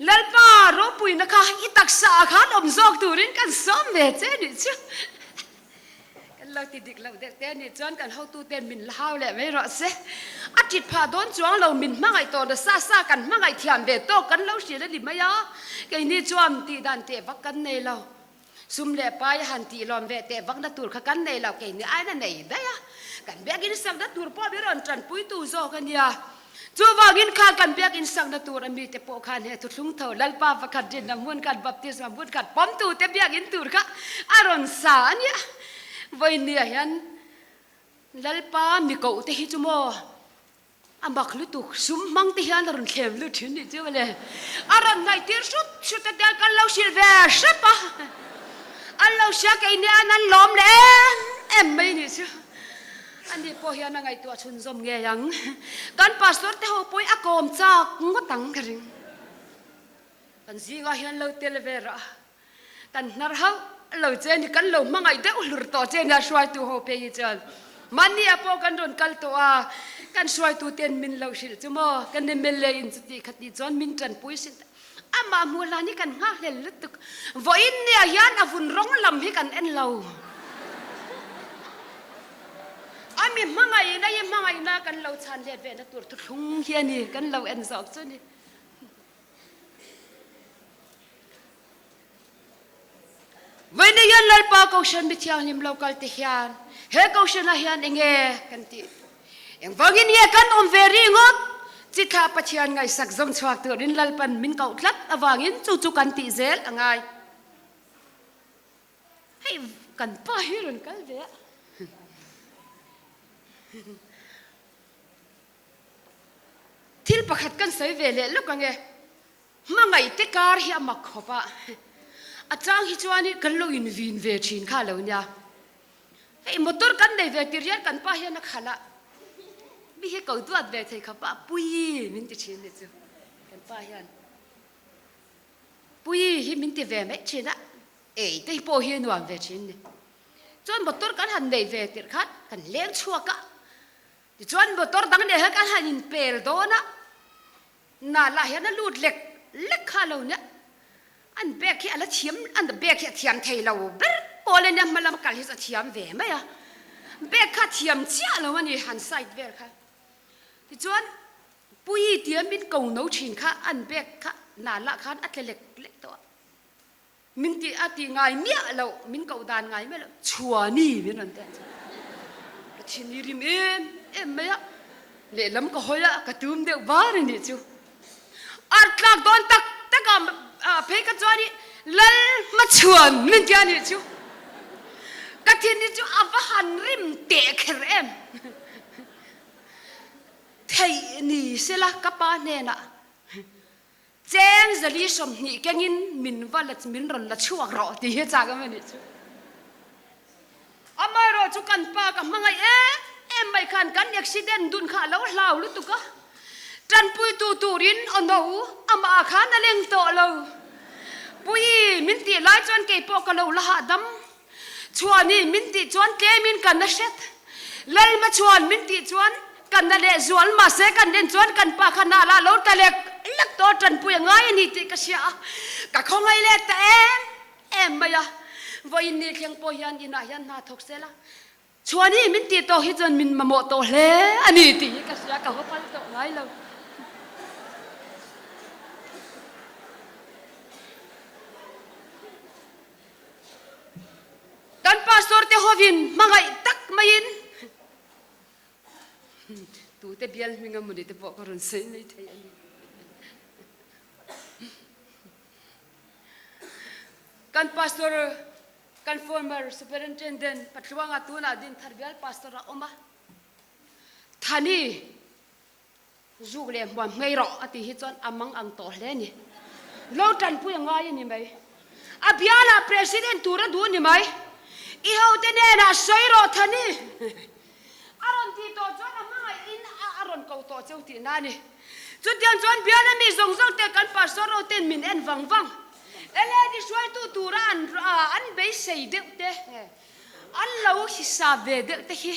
Lalpa ropuina kha i taksa ah khan awm zawk turin kan sawm ve che nih chu. Kan lo ti dik loh deuh te anih chuan kan hotuten min la hau leh mai rawh se. A tit phah dawn chuang lo min hmangaih tawh na sa sa kan hmangaih thiam ve tawk kan lo hrilh a ni mai a. Keini chuan tih dan teh vak kan nei lo. Sum leh pai a han tih lawm ve teh vak na tur kha kan nei lo keini aiin a nei daih a. Kan biakin sakna tur pawh mi rawn tanpuitu zawk a nia. Chuvangin khan kan biakin sakna tur a mite pawh khan he thuthlung tho Lalpa pakhat rinna hmun khat baptisma hmun khat pawmtute biakin tur kha a rawn sa a nia. Vawinia hian Lalpa mi koh te hi chu maw a mak lutuk sum hmang te hian a rawn thlem lut thin nih chu mawle. A rawn ngaihtir hrut hrut a tia kan lo hrilh ve hrep a. An lo hria keini an an lawm leh em em mai nih chu. Ani pawh hian a ngaihtuah chhunzawm ngei ang. Kan pastor te ho pawhin a kawm chak ngawt ang ka ring. Kan zingah hian lo tel ve rah a, kan hnar hauh lo che ni, kan lo hmangaih deuh hlur tawh che nia hruaitu ho phei hi chuan. Mahni ah pawh kan rawn kal tawh a, kan hruaitu ten min lo hrilh chu maw, kan mla in chuti khati chuan min tanpui hrilh ta. Amah hmuh hlan hi kan nghakhlel lutuk. Vawiin nia hian a vun rawng lam hi kan en lo. A mi hmangaihna hi hmangaihna kan lo chhan let ve na tur thuthlung hi a ni, kan lo en zawk chu a ni. Vawiin nia hian Lalpa Kohhran Mithianghlim lo kal te hian he Kohhranah hian enge kan tih? Engvangin nge kan awm ve rih ngawt? Chithlah Pathian ngaihsak zawng chhuak turin Lalpan min koh tlat avangin chu chu kan tih zel a ngai. Hei kan pa hi rawn kal ve a. Thil pakhat kan sawi ve leh lawk ang e. Hmangaihte kar hi a mak khawp a, a chang hi chuan kan lo invin ve thin kha lo nia. Hei motor kan nei ve tir hian kan pa hian a khalh a, mi hi ko duat ve thei khawp a, Puii min ti thin nih chu kan pa hian. Puii hi min ti ve mai thin a, ei te hi pawh hi a nuam ve thin ni. Chuan motor kan han nei ve tirh khan kan leng chhuak a, tichuan motor dang nen hian kan han inpel dawn a, Nal ah hian a lut lek lek kha lo nia, an bag hi a la thiam, an bag hi a thiam thei lo ber pawl a nia, hma lam kal hi chu a thiam ve mai a, bag kha a thiam chiah lo a ni han side vel kha, tichuan Puii tia min ko no thin kha an bag kha nal ah khan a tle lek lek tawh a, min ti a ti ngai miah lo, min koh dan ngai miah lo, Chhuani min rawn ti a, ka thin i rim em em mai a, lehlam ka hawi a, ka tum deuh var a nih chu, ar tlak dawn tak tak a phei ka chuan i Lal Hmachhuan min ti a nih chu. Ka thin hi chu a va han rim teh kher em. Theih ni sela ka pa hnenah cheng zali 20 kengin min va la min rawn la chhuak rawh tih hi chak em a nih chu. Amaherawh chu kan pa ka hmangaih em em mai khan kan accident dun kha a lo hlau lutuk a, tanpuitu turin aw no amah khan a leng tawh lo. Pui min tih lai chuan kei pawh ka lo la hahdam. Chhuani min tih chuan tlemin ka na hret. Lalma chhuan min tih chuan ka na leh zual mahse kan en chuan kan pa kha na lah lo ta lek lek tawh tanpui a ngai a ni tih ka hria a, ka khawngaih leh ta em em mai a, vawiin ni thleng pawh hian inah hian hna thawk sela, Chhuani min tih tawh hi chuan min mamawh tawh hle a ni tih hi ka hria, ka haw phal tawh ngai lo. Kan pastor te hovin hmangaih tak maiin tute bial hming a mawni te pawh ka rawn sawi mai thei a ni. Kan pastor, kan former superintendent Patluanga tunah Dinthar bial pastor a awm a, Thani zuk leh hmuam ngei rawh a tih hi chuan a mang ang tawh hle a ni. Lo tanpui a ngai a ni mai. A bialah president tur a duh a ni mai. I hote hnenah sawi rawh Thani. A rawn tih tawh chuan a hmangaihin a rawn ko tawh cheu tihna a ni. Chutiang chuan biala mi zawng zawng te kan pastor ho ten min en vang vang. LAD hruaitu tura an an beisei deuh te, an lo hisap ve deuh te hi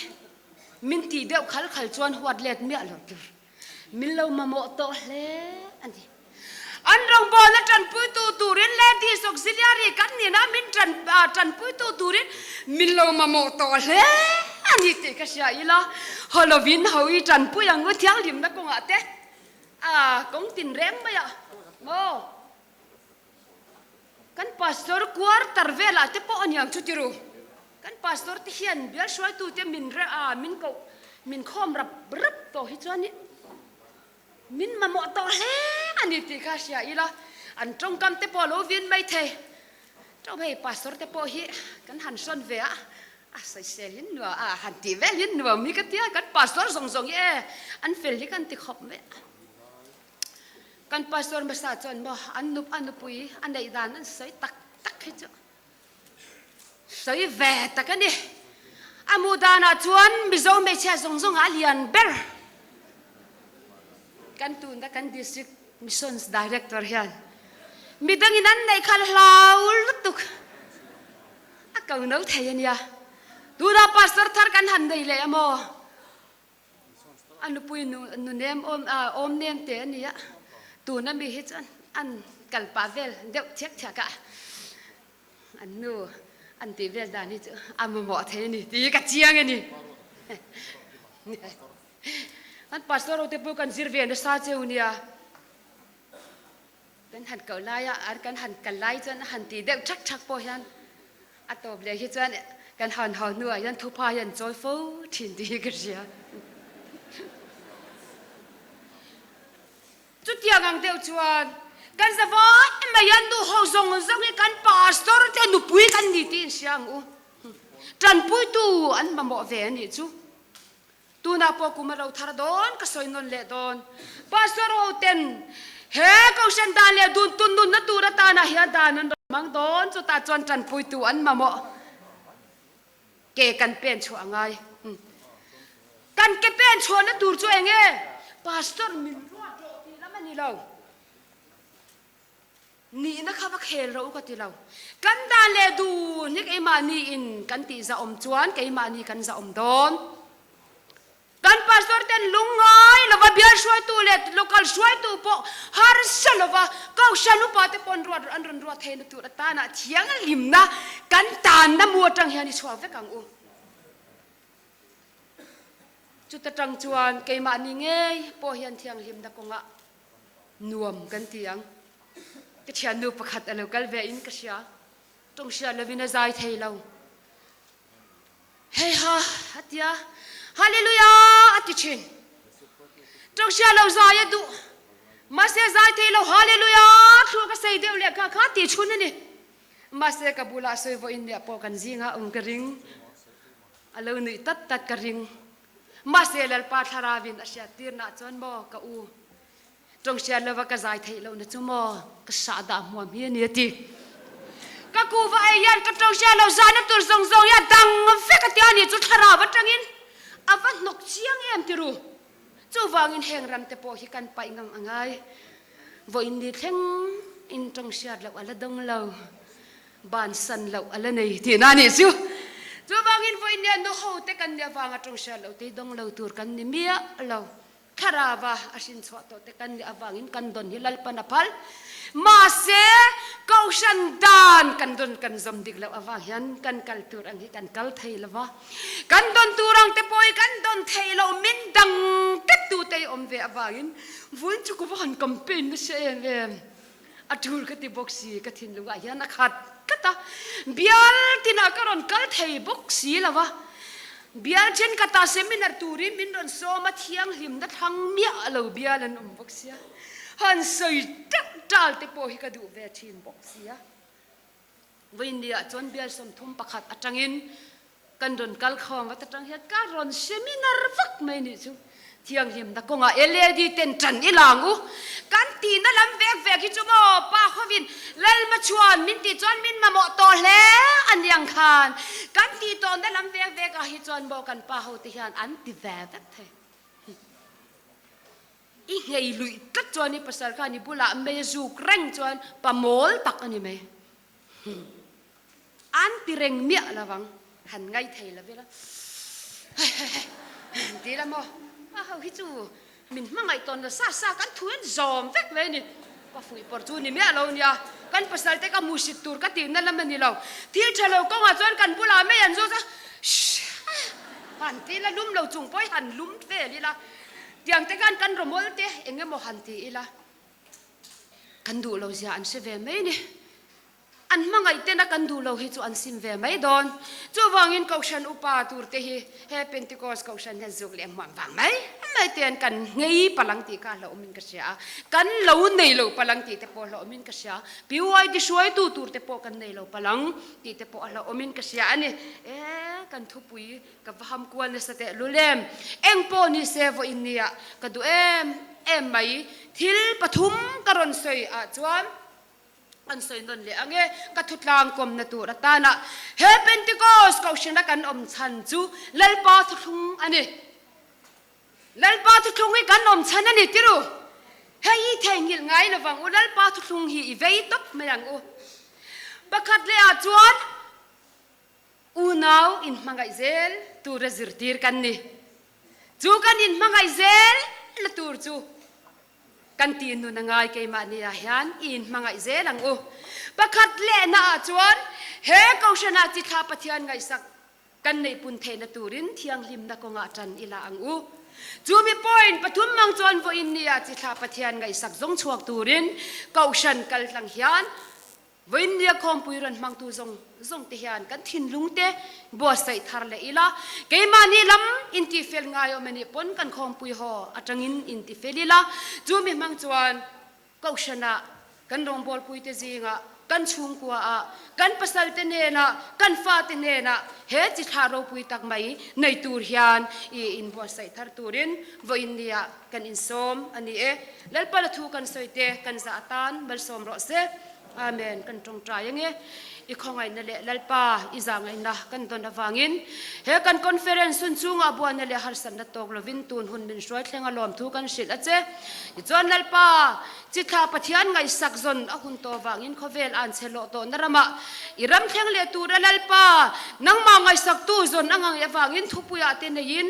min tih deuh khal khal chuan huat let miah lo tur min lo mamawh tawh hle a ni. An rawngbawlna tanpuitu turin Ladies Auxiliary kan nihna min tanpuitu turin min lo mamawh tawh hle a ni tih ka hria ila, haw lovin ho i tanpui ang u thianghlimna kawngah te a kawng tin reng mai a maw? Kan pastor quarter velah te pawh a niang chu tiru. Kan pastor te hian bial hruaitute min reh a, min koh min khawm rap rap tawh hi chuan Min mamawh tawh hle a ni tih kha hria ila, an tawngkam te pawh a lo vin mai thei. Tawng hei pastor te pawh hi kan han hrawn ve a, a sawisel hi nuam a, han tih vel hi nuam hi ka tia, kan pastor zawng zawng hi e an fel hi kan ti khawp mai a. Kan pastor hmasa chuan maw an nup a nupui a neih dan an sawi tak tak hi chu sawi ve tak a ni. A hmuh danah chuan Mizo hmeichhia zawng zawngah a lian ber. Kan tuna kan District Missions Director hian midangin an neih kha la hlau lutuk a ko no thei a nia. Tunah Pastor thar kan han nei leh a maw? A nupui nu nu nem awm awm nem te a nia. Tuna mi hi chuan an kal pah vel deuh thiak thiak a. An nu an tih vel dan hi chu a mamawh thei a ni tih hi ka chiang a ni. An pastor ho te pawh kan zir ve nasa cheu nia. Kan han koh lai a, kan han kal lai chuan a han tih deuh thak thak pawh hian a tawp leh hi chuan kan han haw hnuah hian thupha hi an chawi fo thin tih hi ka hria. Chutiang ang deuh chuan kan za vai mai a, nu ho zawng zawng hi kan pastor te nupui kan ni tih inhria ang u. Tanpuitu an mamawh ve a nih chu. Tunah pawh kum a lo thar dawn, ka sawi nawn leh dawn. Pastor ho ten he Kohhran dan leh dun tun nunna tur atanah hian dan an rawn hmang dawn, chutah chuan tanpuitu an mamawh. Ke kan pen chhuah a ngai. Kan ke pen chhuahna tur chu eng nge? Pastor min ruat rawh tih lam a ni lo. Nihna kha va khel rawh u ka ti lo. Kan dan leh dun hi keimahni in kan tih zahawm chuan keimahni kan zahawm dawn. Kan pastor ten lungngai lova bial hruaitu leh local hruaitu pawh harsa lova kohhran upa te pawh an ruat an rawn ruat theihna tur atana thianghlimna kan tanna mu atang hian i chhuak vek ang u. Chuta tang chuan keimahni ngei pawh hian thianghlimna kawngah nuam kan ti ang. Ka thiannu pakhat a lo kal ve in ka hria. Tawng hriat lovin a zai thei lo. Hei ha a tia, Hallelujah a ti thin. Tawng hriat lo zai a duh. Mahse zai thei lo Hallelujah thluak a sei deuh leh kha kha ti chhun a ni. Mahse ka bulah sawi vawiin miah pawh kan zingah awm ka ring. A lo nuih tat tat ka ring. Mahse Lalpa Thlarauin a hriattirnah chuan maw ka u, tawng hriat lova ka zai theih lohna chu maw ka sah dah hmuam hi a ni a ti. Ka kuhva ei hian ka tawng hriat loh zahna tur zawng zawng hi a dang vek a ti a ni chu Thlarau atangin a va hnawk chiang em ti ru. Chuvangin heng ram te pawh hi kan paih ngang a ngai. Vawiin ni thleng in tawng hriat loh a la dawng lo. Bansan loh a la nei tihna a nih chu. Chuvangin vawiin nia nu ho te kan nih avanga tawng hriat loh te hi dawng lo tur kan ni miah lo. Thlarava a hrin chhuah tawh te kan nih avangin kan dawn hi Lalpan a phal. Mahse, Kohhran dan kan dawn kan zawm dik loh avang hian kan kal tur ang hi kan kal thei lo va. Kan dawn tur ang te pawh hi kan dawn theih loh min dang tep tu te hi awm ve avangin vawiin chu ka va han campaign nasa em em. A tul ka ti bawk si, ka thinlungah hian a khat tlat a, bial tinah ka rawn kal thei bawk si lo va, bial thenkhatah seminar turin min rawn sawm a, thianghlimna thlang miah lo bial an awm bawk sia, han sawi teuh tal te pawh hi ka duh ve thin bawk sia. Vawiinniah chuan bial 31 atangin Kan rawn kal khawng vat atang hian ka rawn seminar vak mai nih chu. Thianghlimna kawngah LAD ten tan i lang u. Kan tihna lam vek vek hi chu maw pa hovin Lalma chuan min tih chuan min mamawh tawh hle a niang khan. Kan tih tawhna lam vek vek ah hi chuan maw kan pa hote hian an ti ve vek thei. I nghei luih tlat chuan i pasal khan i bulah mei a zuk reng chuan pa mawl tak a ni mai. An ti reng miah lo vang, han ngai thei lo ila an ti la maw? A ho hi chu min hmangaih tawn lo sa sa kan thu hian zawm vek mai a ni. Ka fuih pawr chu ni miah lo nia, kan pasal te ka hmuhsit tur ka tihna lam a ni lo. Thil tha lo kawngah chuan kan bulah mai an zawt a, han ti ila lum lo chung pawh hi han lum vel ila, tiang te khan kan rawmawl te eng emaw han ti ila kan duh lo zia an hre ve mai a ni. An hmangaih tena kan duh lo hi chu an sim ve mai dawn. Chuvangin Kohhran upa turte hi he Pentecost Kohhran hian zuk leh hmuam vang mai mai ten kan nghei palang tih kha hlauhawmin ka hria a, kan lo nei lo palang tih te pawh hlauhawmin ka hria. PYD hruaitu turte pawh kan nei lo palang tih te pawh a hlauhawmin ka hria a ni. E, kan thupui ka va ham kual nasa teh lul em. Eng pawh ni se vawiin nia ka duh em em mai. Thil pathum ka rawn sawi ah chuan. An sawi nawn leh ang e, ka thutlang kawmna tur atana he Pentecost Kohhrana kan awm chhan chu Lalpa thuthlung a ni. Lalpa thuthlung hi kan awm chhan a ni tiru. Hei i theihnghilh ngai lovang u, Lalpa thuthlung hi i vei tawp mai ang u. Pakhat leh ah chuan unau inhmangaih zel tura zirtir kan ni. Chu kan inhmangaih zel la tur chu Kan tih nun a ngai keimahni ah hian i inhmangaih zel ang u. Pakhat lehna ah chuan he Kohhran ah chithla Pathian ngaihsak kan neih pun theihna turin thianghlimna kawngah tan i la ang u. Chu mi point pathum mang chuan vawiin ni ah chithla Pathian ngaihsak zawng chhuak turin Kohhran kaltlang hian Vawiin nia khawmpui rawn hmangtu zawng zawng te hian kan thinlung te buatsaih thar leh ila, keimahni lam intifel ngai awm anih pawn kan khawmpui haw atangin intifel ila, chu mi hmang chuan Kohhranah kan rawngbawlpui te zingah, kan chhungkuaah, kan pasal te hnenah, kan fate hnenah he chi thlah ropui tak mai nei tur hian i inbuatsaih thar turin vawiin nia kan insawm a ni e. Lalpala thu kan sawi te kan zah atan malsawm rawh se. Amen. Kan tawngtai ange. I khawngaihna leh Lalpa i zahngaihna kan dawn avangin he kan conference hun chungah buaina leh harsatna tawk lovin tun hun min hruai thleng a lawmthu kan hrilh a che. Tichuan Lalpa chithla Pathian ngaihsak zawn a hun tawh vangin khawvel an che lawh tawhna ramah i ram thleng leh tura Lalpa nangmah ngaihsaktu zawn a ngang avangin thupuiah te neiin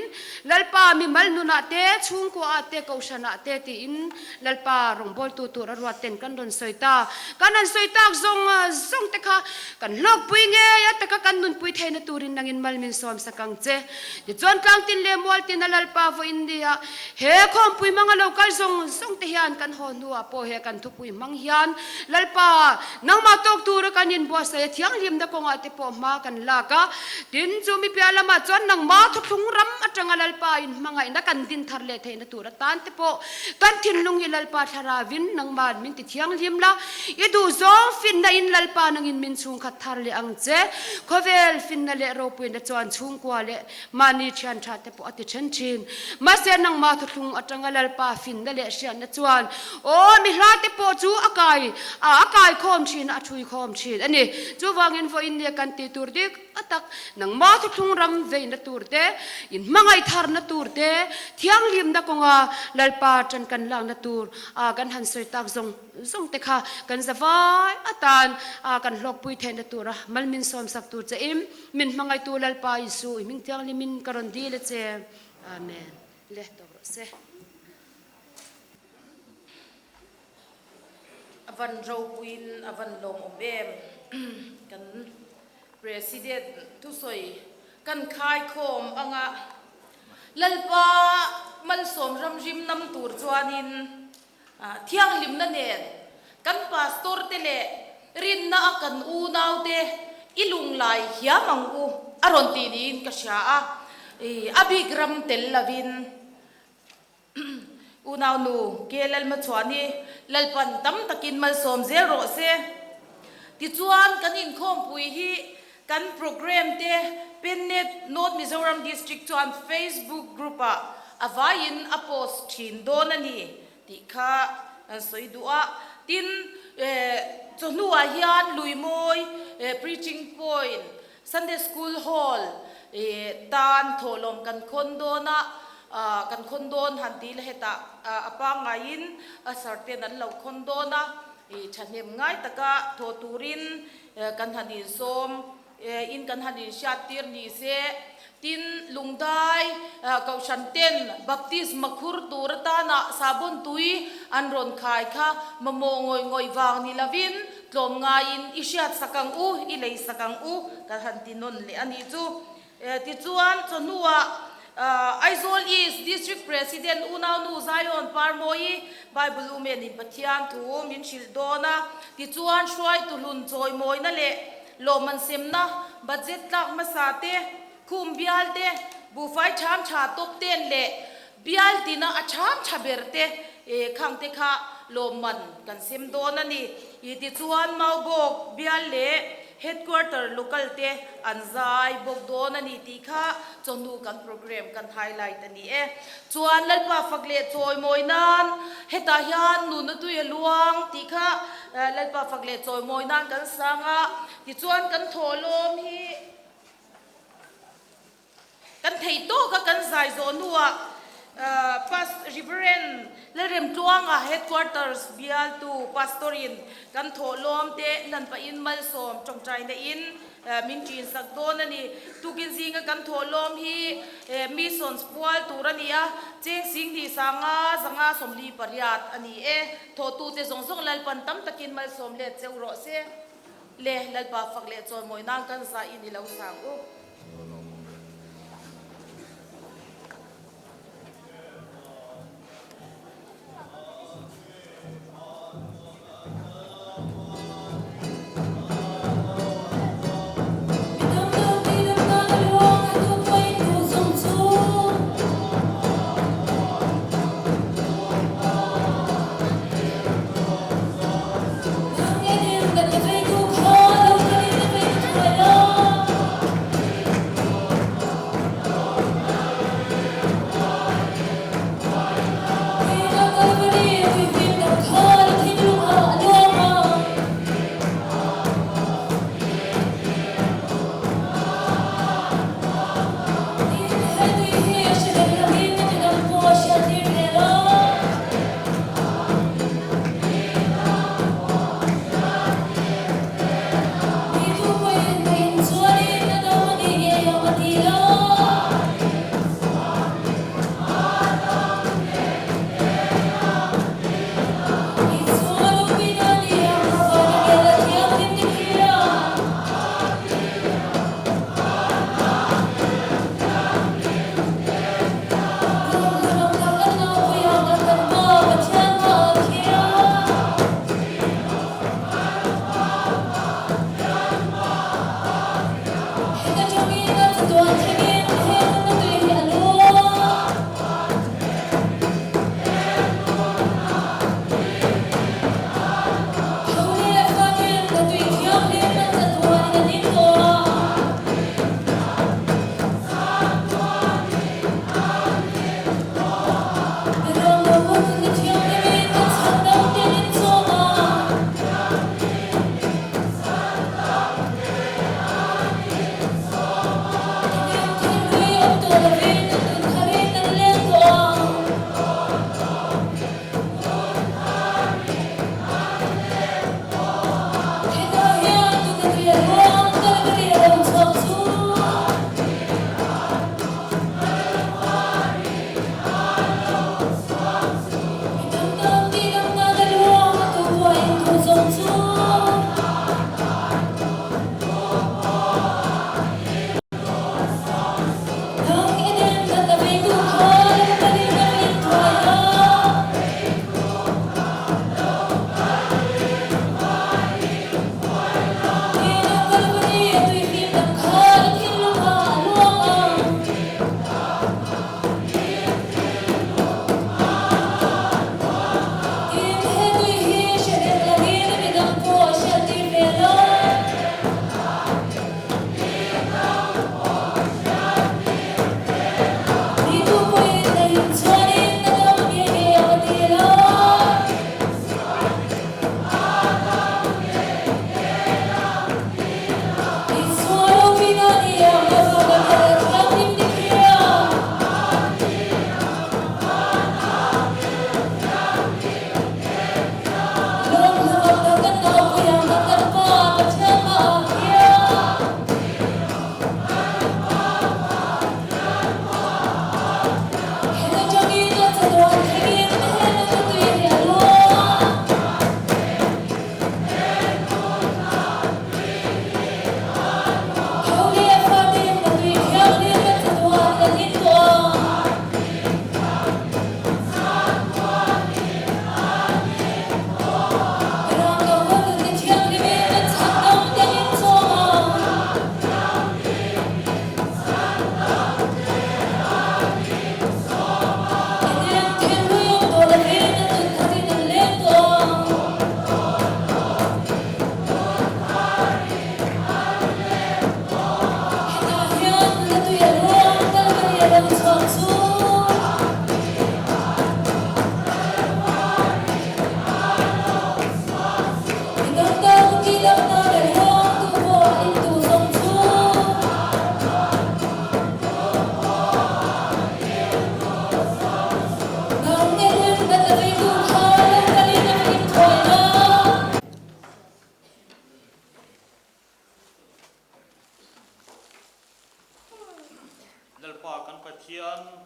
Lalpa mimal nunah te, chhungkuaah te, kohhranah te tiin Lalpa rawngbawltu tur a ruat ten kan rawn sawi ta. Kan rawn sawi tak zawng zawng te kha kan hlawkpui ngei a taka kan nunpui theihna turin nangin mal min sawm sak ang che. Tichuan tlangtin leh mualtin a Lalpa vawiin nia he khawmpui hmanga lo kal zawng zawng te hian kan haw hnuah pawh. pawh he kan thupui hmang hian Lalpa, nangmah tawk tura kan inbuatsaih a thianghlimna kawngah te pawh hma kan lak a. Tin, chu mi piah lamah chuan nangmah thuthlung ram atanga Lalpa inhmangaihna kan din thar leh theihna tur atan te pawh kan thinlung hi Lalpa thlaravin nangmah min ti thianghlim la. I duhzawng finna in Lalpa nangin min chhungkhat thar leh ang che. Khawvel finna leh ropuina chuan chhungkua leh Mahni thian tha te pawh a ti then thin. Mahse nangmah thuthlung atanga Lalpa finna leh hriatna chuan aw mi hla te pawh chu a kai a a kai khawm thin a, a thui khawm thin a ni. Chuvangin vawiin nia kan tih tur dik a tak nangmah thuthlung ram veina tur te, in hmangaih tharna tur te, thianghlimna kawnga Lalpa tan kan lakna tur a kan han sawi tak zawng zawng te kha kan za vai atan a kan hlawkpui theihna tura malmin sawmsak tur che in Min hmangaihtu Lalpa Isu, i hming thianghlimin ka rawn dil a che. Amen. Le tawp rawh se. A van ropuiin a van lawmawm em. Kan President thusawi kan khaikhawm anga Lalpa malsawm ramrim nam tur chuanin Thianghlimna nen kan pastor te leh rinna a kan unau te i lunglai hiam ang u a rawn tih niin ka hria a, a bik ram tel lovin unau nu KLL Machhuani Lalpan tam takin malsawm zel rawh se. Tichuan kan inkhawmpui hi kan programme te Pennet North Mizoram District chuan Facebook group ah a vaiin a post thin dawn a ni tih kha kan sawi duh a. Tin, chawhnuah hian Luimawi Preaching Point Sunday School Hall tan thawhlawm kan khawn dawn a, kan khawn dawn han ti la hetah a pangaiin a sir ten an lo khawn dawn a. I thahnem ngai taka thawh turin kan han insawm in kan han inhriattir ni se. Tin, Lungdai Kohhran ten baptisma khur tur atana sahbawn tui an rawn khai kha mamawh ngawih ngawih vang ni lovin tlawm ngaiin i hriatsak ang u, i leisak ang u kan han ti nawn leh a nih chu. Tichuan, chawhnuah Aizawl East District President Unaunu Zion Parmawi Bible Women in Pathian thu min hrilh dawn a. Tichuan, hruaitu hlun chawimawina leh lawmman semna budget tlak hmasa te, khum bial te, buhfai ṭham ṭha top ten leh bial tina a ṭham ṭha ber te khang te kha lawmman kan sem dawn a ni. Tichuan, Maubawk bial leh Headquarter local te an zai bawk dawn a ni tih kha chawhnu kan programme kan highlight a ni e. Chuan Lalpa fak leh chawimawi nan hetah hian nunna tui a luang tih kha Lalpa fak leh chawimawi nan kan sang a, tichuan kan thawhlawm hi Kan theih tawk a kan zai zawh hnuah Past Reverend Lalremtluanga Headquarters bialtu Pastor in kan thawhlawm te hlan pahin malsawm tawngtaina in min ṭin sak dawn a ni. Tukin zinga kan thawhlawm hi Missions pual tur a ni a, cheng singhnih sanga zanga 48 a ni e. Thawhtute zawng zawng Lalpan tam takin malsawm let cheu rawh se. Le Lalpa fak leh chawimawi nan kan zah in i lo sang u.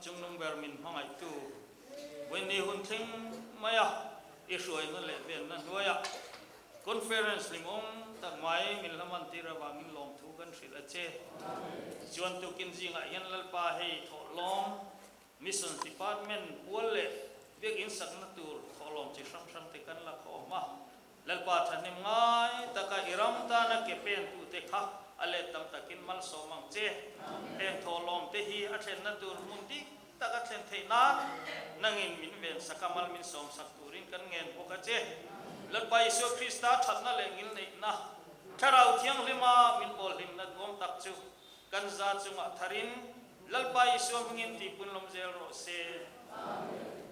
Chungnung ber min hmangaihtu Vawiinni hun thleng maia i hruaina leh venna hnuaia Conference hlimawm tak mai min la mantir avangin lawmthu kan hrilh a che. Chuan tukin zingah hian Lalpa hei thawhlawm Missions Department pual leh biakinn sakna tur thawhlawm chi hrang hrang te kan la khawm a. Lalpa thahnem ngai taka i ram tana ke pentute kha a let tam takin malsawm ang che. Heng thawhlawm te hi a thlenna tur hmun dik tak a thlen theih nan nangin min ven sak a, mal min sawm sak turin kan ngen bawk a che. Lalpa Isua Krista thatna leh ngilneihna, Thlarau Thianghlima min pawl hlimna duam tak chu kan za chungah tharin Lalpa Isua hmingin tihpun lawm zel rawh se. Amen.